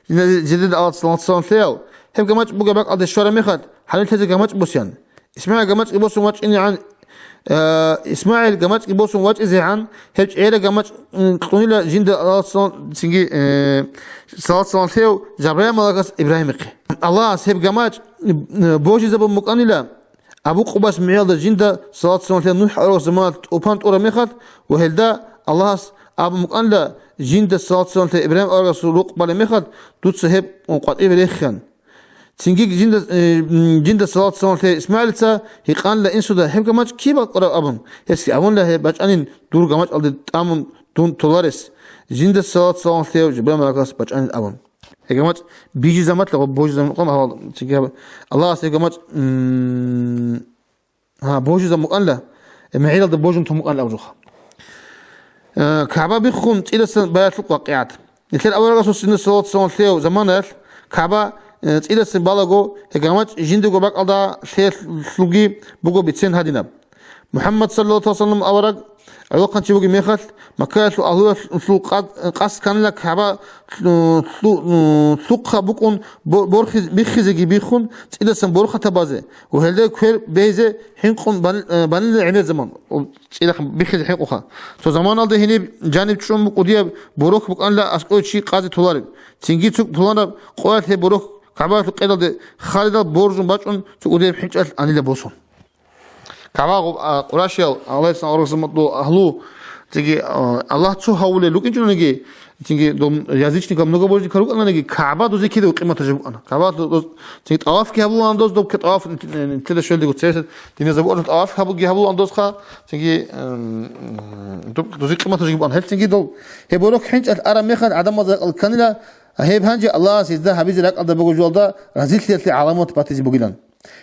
жиндир Аллагьас салам лъеяв, гьеб гамачӀ бугеб бакӀалде щвараб мехалъ, гьанив лъезе гамачӀ босеян. ИсмагӀил гамачӀги босун вачӀинегӀан, э, ИсмагӀил гамачӀги босун вачӀизегӀан, гьеб чӀегӀераб гамачӀ, м, кьунила жинда Аллагьас салам, цинги, э, салат-салам лъеяв Жабраил малакас Ибрагьимихъе. Аллагьас гьеб гамачӀ, э, божизабун букӀанила, Абу Къубайс мегӀелда жинда салат-салам лъеяв НухӀ аварагасул заманалъ тӀупан тӀураб мехалъ ва гьелда Аллагьас абун букӀанила, жинда салат-салам лъеяв Ибрагьим аварагасул рукъ балеб мехалъ, дуца гьеб къватӀибе рехеян. Цинги жинда, э, м, жинда салат-салам лъеяв ИсмагӀилица гьикъанила инсуда гьеб гамачӀ киб бакӀараб абун. Гьесги абунила, гьеб бачӀанин дур гамачӀалде тӀамун дун толарес. Жинда салат-салам лъеяв Жабраил малакас бачӀанин абун. Гьеб гамачӀ бижизабун батила, божизабун къам гьавал, цинги гьаб-, Аллагьас гьеб гамачӀ, м, Гьа, божизабун букӀанила, э, мегӀералда божун тун букӀанила абураб жоха. Э, КагӀба биххун цӀидасан баялъул вакъигӀат. Нилъер аварагасул синда салат-салам лъеяв заманаялъ КагӀба, э, цӀидасан балаго, гьеб гамачӀ жиндиего бакӀалда лъеялъулги буго бицен гьадинаб. МухӀаммад саллаллагьу гӀалайгьи ва саллам авараг гӀолохъанчи бугеб мехалъ, Маккаялъул агьлуялъул къад-, къасд кканила КагӀба лъу-, лъу-, лъухъа букӀун бо-, борхиз-, биххизеги биххун, цӀидасан борхатаб базе ва гьелда квер бейзе хӀинкъун бан-, э, банила гӀемер заман, цӀидахъ биххизе хӀинкъуха. Цо заманалда гьениб жаниб чӀун кӀудияб борохь букӀанила аскӀове чи къазе толареб. Цинги цо пуланаб къоялъ гьеб борохь КагӀбаялъул къералде халидал боржун бачӀун цо кӀудияб хӀинчӀалъ анила босун. КагӀба гъуб-, а, къурайшиял, Аллагьасул аварагасул агьлу, цинги, а, Аллагь цо гьавулел рукӀинчӀониги, цинги дом язычникал, многобожникал рукӀананиги, КагӀба дозе кидаго къиматаб жо букӀана. КагӀба доз, цинги тӀавафги гьабулаан доз, доб ке-, тӀаваф нилъеда щвелдего цересел диназабуарал тӀаваф гьабуги гьабулаан дозха, цинги, м, доб-, дозе къиматаб жо букӀана. Гьел цинги дол, гьеб борохь хӀинчӀалъ араб мехалъ гӀадамазда ракӀалде кканила, гьеб гьанже Аллагьас гьезда гьабизе ракӀалда бугеб жоялда разилъиялъе гӀаламат батизе бугилан.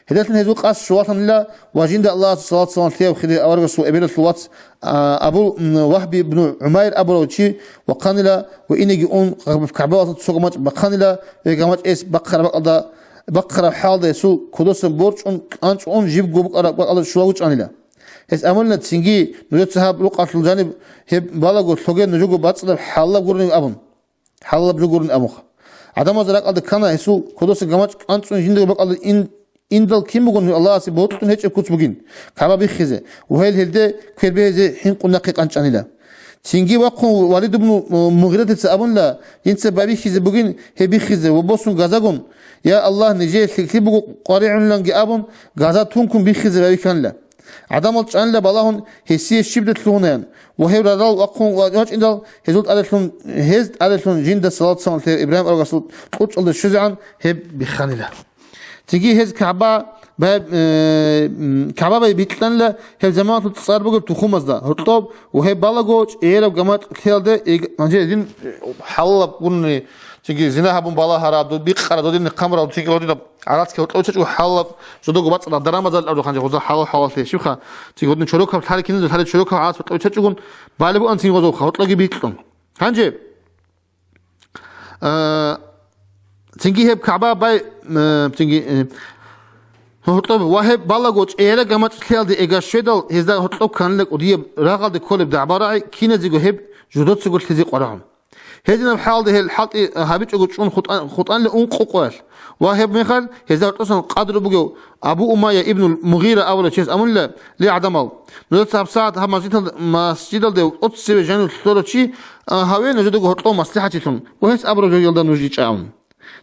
Гьедалъун гьезул къасд щваланила ва жинда Аллагьасул салат-салам лъеяв хири аварагасул эбелалъул вац, а, Абу, м, Вагьби ибн ГӀумайр абурав чи вахъанила ва инеги ун КагӀбаялъул цо гамачӀ бахъанила ва гамачӀ эс бахъараб бакӀалда, бахъараб хӀалда гьесул кодосан борчӀун, кӀанцӀун жибго букӀараб бакӀалда щулаго чӀанила. Гьес абунила, цинги нужеца гьаб рукъалъул жаниб гьеб балаго лъоге нужего бацӀцӀадаб хӀалалаб гурони абун. ХӀалалаб жо гурони абунха. ГӀадамаз ракӀалда ккана гьесул кодоса гамачӀ кӀанцӀун жиндаго бакӀалда ин-, индал кин бугони Аллагьасе бокьун гьечӀеб куц бугин, КагӀба биххизе, ва гьел гьелде квер бегьизе хӀинкъун нахъе къанчӀанила. Цинги вахъун Валид ибн Мугъиратица абунила, жинца байбихьизе бугин гьеб биххизе ва босун газагун, я Аллагь, нижее лъикӀлъи буго къваригӀуниланги абун, газа тункун биххизе байбихьанила. ГӀадамал чӀанила балагьун гьесие щибда лъугьунаян, ва гьев радал вахъун ва-, вачӀиндал гьезул тӀаделъун, гьез тӀаделъун жинда салат-салам лъеяв Ибрагьим аварагасул кьучӀалда щвезегӀан гьеб бихханила. Цинги гьез КагӀба бай-, э, м, КагӀба байбихьанила гьеб заманалъул цӀар бугеб тухумазда гьоркьоб ва гьеб балаго чӀегӀераб гамачӀ лъеялде иг-, гьанже гьедин, э, хӀалалаб гурони, цинги зина гьабун балагьараб, доб бикъараб, додин хъамураб, цинги гьодинаб гӀарацги гьоркьов чӀечӀого хӀалалаб жодого бацӀцӀадаб дарамазал абураб ханчи гъоза хӀалал хӀалаллъи щибха, цинги гьодин чорокаб лъари киназул лъари чорокаб гӀарац гьоркьов чӀечӀогун балеб буан цинги гъоза гьоркьоги бикьун. Гьанже, а, цинги гьеб КагӀба бай, а, цинги, э, гьоркьоб ва гьеб балаго чӀегӀераб гамачӀ лъеялде эга щведал, гьезда гьоркьоб кканила кӀудияб рагъалде кколеб дагӀба-рагӀи киназего гьеб жодоцаго лъезе къварагӀун. Гьединаб хӀалда гьел хӀалтӀи гьабичӀого чӀун хутӀа-, хутӀанила ункъо къоялъ. Ва гьеб мехалъ гьезда гьоркьосан къадру бугев Абу Умайя ибнул Мугъира абулев чияс абунила, ле, гӀадамал, нужеца гьабсагӀат гьаб масжидалда, масжидалде тӀоцеве жанив лъурав чи, а, гьаве нужедаго гьоркьов маслихӀатилъун ва гьес абураб жоялда нуж ричӀа абун.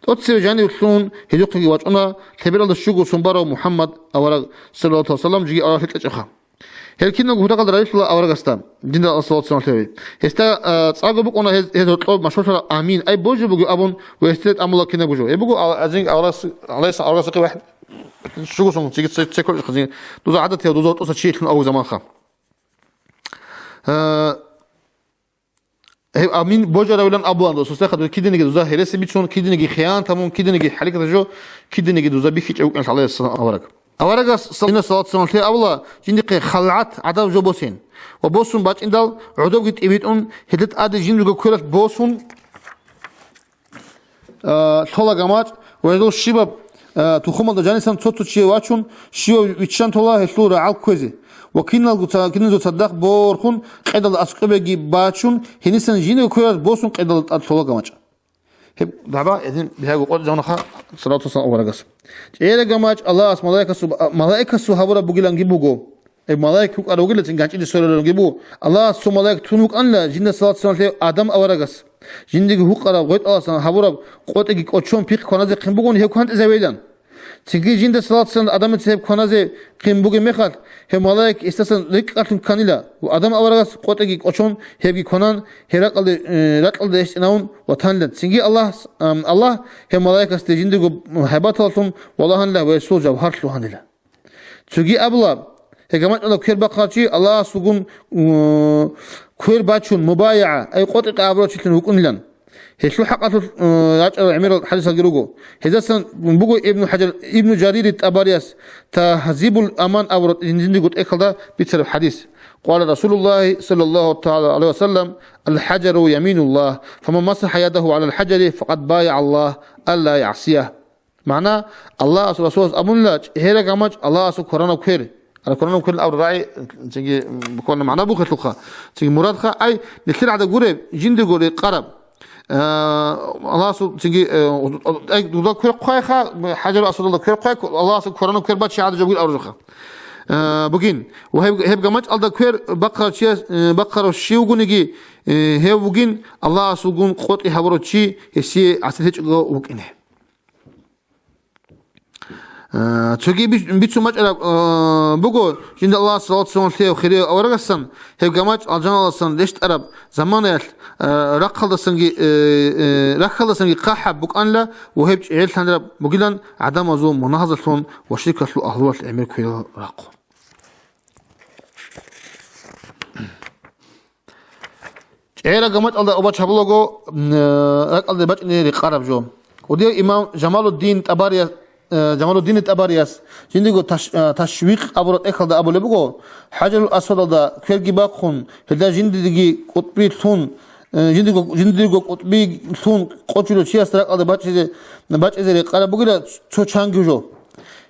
ТӀоцеве жанив лъугьун гьезухъеги вачӀуна, лъебералда щуго сон барав МухӀаммад авараг, саллаллагьу гӀалайгьи ва саллам, жиги авараг лъикӀ чӀеха. Гьел киналго гьудагъалда райилъула аварагасда, жинда Аллагьасул салат-салам лъеяв. Гьесда, а, цӀакъго букӀуна гьез, гьез гьоркьоб машгьурлъараб Амин, ай божи бугев абун, ва гьесде тӀамула кинабго жо. Гьеб буго ал-, азин аварагас-, гӀалайгьиссалам аварагасухъе вахӀ-, щуго сон, ци-, ци-, цеколъиха, дуза гӀадатияв, дуза гьоркьоса чи лъун аву заманха. А, Гьев Амин божаравилан абулан досулъеха, киданиги дуза гьереси бицун, киданиги хиянат гьабун, киданиги хӀаракат жо, киданиги дуза бихьичӀев вукӀин гӀалайгьиссалам авараг. Аварагас салина салат-салам лъе абула, жиндихъе халгӀат гӀадаб жо босин. Ва босун бачӀиндал, гӀодобги тӀибитӀун, гьелда тӀаде жиндирго квералъ босун, а, лъола гамачӀ ва гьезул щибаб, а, тухумалда жанисан цо-цо чияв вачун, щивав виччан тола гьелъул рагӀал кквезе. Ва киналго ца-, киназул цадахъ борхун, къедалда аскӀобеги бачун, гьенисан жиндирго квералъ босун къедалда тӀад лъола гамачӀ. Гьеб дагӀба гьедин бигьаго къотӀизавунаха салату вассалам аварагас. ЧӀегӀераб гамачӀ Аллагьас малаикасул, малаикасул гьабураб бугиланги буго. Гьеб малаик вукӀарав вугилацин ганчӀиде сверарунги буго. Аллагьас цо малаик тун вукӀанила жинда салат-салам лъев Адам аварагас. Жиндиги гьукъараб гъветӀаласан гьабураб къотӀиги кӀочон пихъ кваназехъин бугони гьев квантӀизавейилан. Цинги жинда салат-салам Адамица гьеб кваназе хъин бугеб мехалъ, гьев малаик гьесдасан рикӀкӀалъун кканила ва Адам аварагас къотӀиги кӀочон гьебги кванан, гьеб ракьалде, э, ракьалда рещтӀинавун ватанила. Цинги Аллагьас, ам, Аллагь гьев малаикасде жиндирго гьайбаталлъун валагьанила ва гьесул жавгьар лъугьанила. Цоги абула, гьеб гамачӀалда квер бахъарав чи Аллагьасулгун, у, квер бачун, мубайагӀа, ай къотӀи-къа абурав чилъун вукӀунилан. Гьелъул хӀакъалъулъ, у, рачӀарал гӀемерал хӀадисалги руго. Гьездасан буго Ибну ХӀажар, Ибну Жарири ТӀабарияс Тагьзибул Аман абураб жиндирго тӀехьалда бицараб хӀадис. Къала Расулуллагьи саллаллагьу тагӀала гӀалайгьи ва саллам: «Ал-хӀажару яминуллагь, фаман масахӀа ядагьу гӀалал хӀажари, факъад баягӀа Аллагь, алла ягӀсиягь». МагӀна, Аллагьасул Расулас абунила, чӀегӀераб гамачӀ Аллагьасул кваранаб квер. Ара кваранаб квер абураб рагӀи, цинги, буквально магӀна бухелъулха. Цинги мурадха, ай, нилъер гӀадаб гуреб, жиндирго рекъараб. Э, Аллагьасул цинги, э, ай, дуда квер хъвайха, ХӀажарул Асвадалда квер хъвай, Аллагьасул кваранаб квер бачи гӀадаб жо бугин абураб жоха. Э, бугин. Ва гьеб, гьеб гамачӀалда квер бахъарав чияс, э, бахъарав щив вугониги, э, гьев вугин, Аллагьасулгун къотӀи гьабурав чи, гьесие гӀасил гьечӀого вукӀине. Э, цоги бич-, бицун бачӀараб, э, буго, жинда Аллагьас салат-салам лъеяв хирияв аварагасан, гьеб гамачӀ алжаналдасан рещтӀараб заманаялъ, э, рахъалдасанги, э, э, рахьалдасанги хъахӀаб букӀанила ва гьеб чӀегӀерлъанараб бугилан гӀадамазул мунагьазалъун ва ширкалъул агьлуялъ гӀемер кверал рахъун. ЧӀегӀераб гамачӀалда обач гьабулаго, м, э, ракӀалде бачӀине рекъараб жо. КӀудияв имам Жамалуддин ТӀабарияс, э, Жамалуддин ТӀабарияс жиндирго таш-, э, ташвикъ абураб тӀехьалда абулеб буго, ХӀажарул Асвадалда кверги бахъун, гьелда жиндирги кӀутӀби лъун, э, жиндирго, жиндирго кӀутӀби лъун къочулев чиясда ракӀалде бачӀизе, бачӀизе рекъараб бугила цо чанги жо.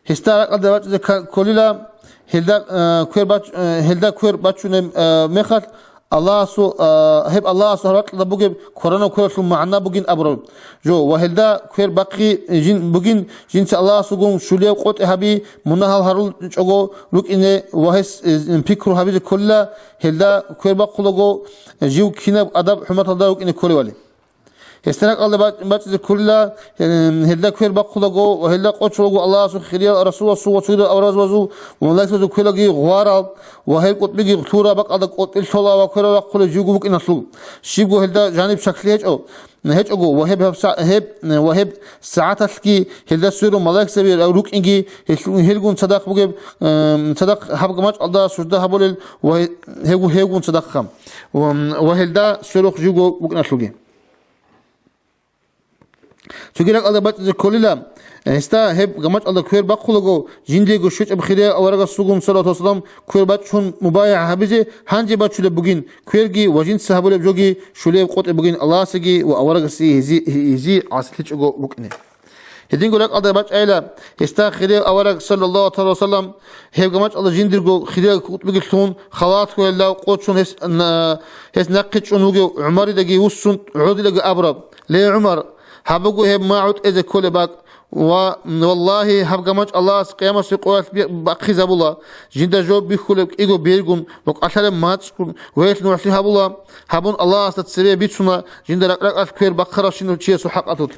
Гьесда ракӀалде бачӀизе ка-, кколила, гьелда, э, квер бач-, э, гьелда квер бачунеб, э, мехалъ, Аллагьасул, э, гьеб Аллагьасул гьаб ракьалда бугеб кваранаб квералъул магӀна бугин абураб жо, ва гьелда квер бахъи жин бугин, жинца Аллагьасулгун щулияб къотӀи гьаби, мунагьал гьарулчӀого рукӀине ва гьес, э, пикру гьабизе кколила, гьелда квер бахъулаго жив кинаб адаб-хӀурматалда рукӀине кколевали. Гьесда ракӀалда бач-, бачӀизе кколила, э, гьелда квер бахъулаго ва гьелда къочулаго Аллагьасул хириял расуласул ва цогидал аварагзабазул ва малаикзабазул кверги гъварал ва гьел кӀутӀбиги лъураб бакӀалда кӀутӀби лъола ва кверал рахъулев живго вукӀиналъул. Щибго гьелда жаниб щаклъи гьечӀо, гьечӀого ва гьеб, гьеб са-, гьеб, ва гьеб сагӀаталъги гьелда сверун малаикзаби рукӀинги, гьел-, гьелгун цадахъ бугеб, э, цадахъ гьаб гамачӀалда сужда гьабулел ва гьев-, гьевгун цадахъ гьаб ва, ва гьелда сверухъ живго вукӀиналъулги. Цоги ракӀалда бачӀизе кколила, гьесда гьеб гамачӀалда квер бахъулаго, жиндиего щвечӀеб хирияв аварагасулгун, саллаллагьу гӀалайгьи вассалам, квер бачӀун мубайгӀа гьабизе гьанже бачулеб бугин, кверги ва жинца гьабулеб жоги щулияб къотӀи бугин Аллагьасеги ва аварагасеги гьези, гьези гӀасилъичӀого вукӀине. Гьединго ракӀалда бачӀайила, гьесда хирияв авараг, саллаллагьу гӀалайгьи вассалам, гьеб гамачӀалда жиндирго хириял кӀутӀбиги лъун, халатго гьелда къочун гьес, на-, гьес нахъе чӀун вугев ГӀумаридаги вуссун гӀодилаго абураб: «Ле, ГӀумар, гьаб буго гьеб магӀу тӀезе кколеб бакӀ, ва, валлагьи, гьаб гамачӀ Аллагьас къиямасеб къоялъ би-, бахъизабула, жинда жо бихьулеб кӀиго бергун ва кӀалъалеб мацӀгун, гьелъ нугӀлъи гьабула», гьабун Аллагьасда цебе бицуна жинда ракӀ-ракӀалъ квер бахъаравщинав чиясул хӀакъалъулъ.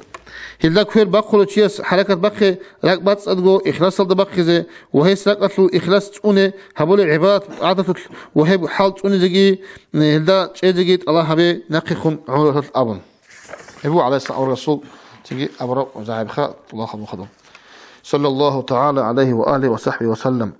Гьелда квер бахъулев чияс хӀаракат бахъе, ракӀ бацӀцӀадго ихласалда бахъизе ва гьес ракӀалъул ихлас цӀуне, гьабулеб гӀибадат-тӀагӀаталъулъ ва гьеб хӀал цӀунизеги, гьелда чӀезеги тӀалаб гьабе нахъехун гӀумруялъ абун. Гьеб буго гӀалайгьиссалам аварагасул цинги абураб загьиблъи, Аллагьас хадуб. Саллаллагьу тагӀала гӀалайгьи ва алигьи ва сахӀбигьи ва саллам.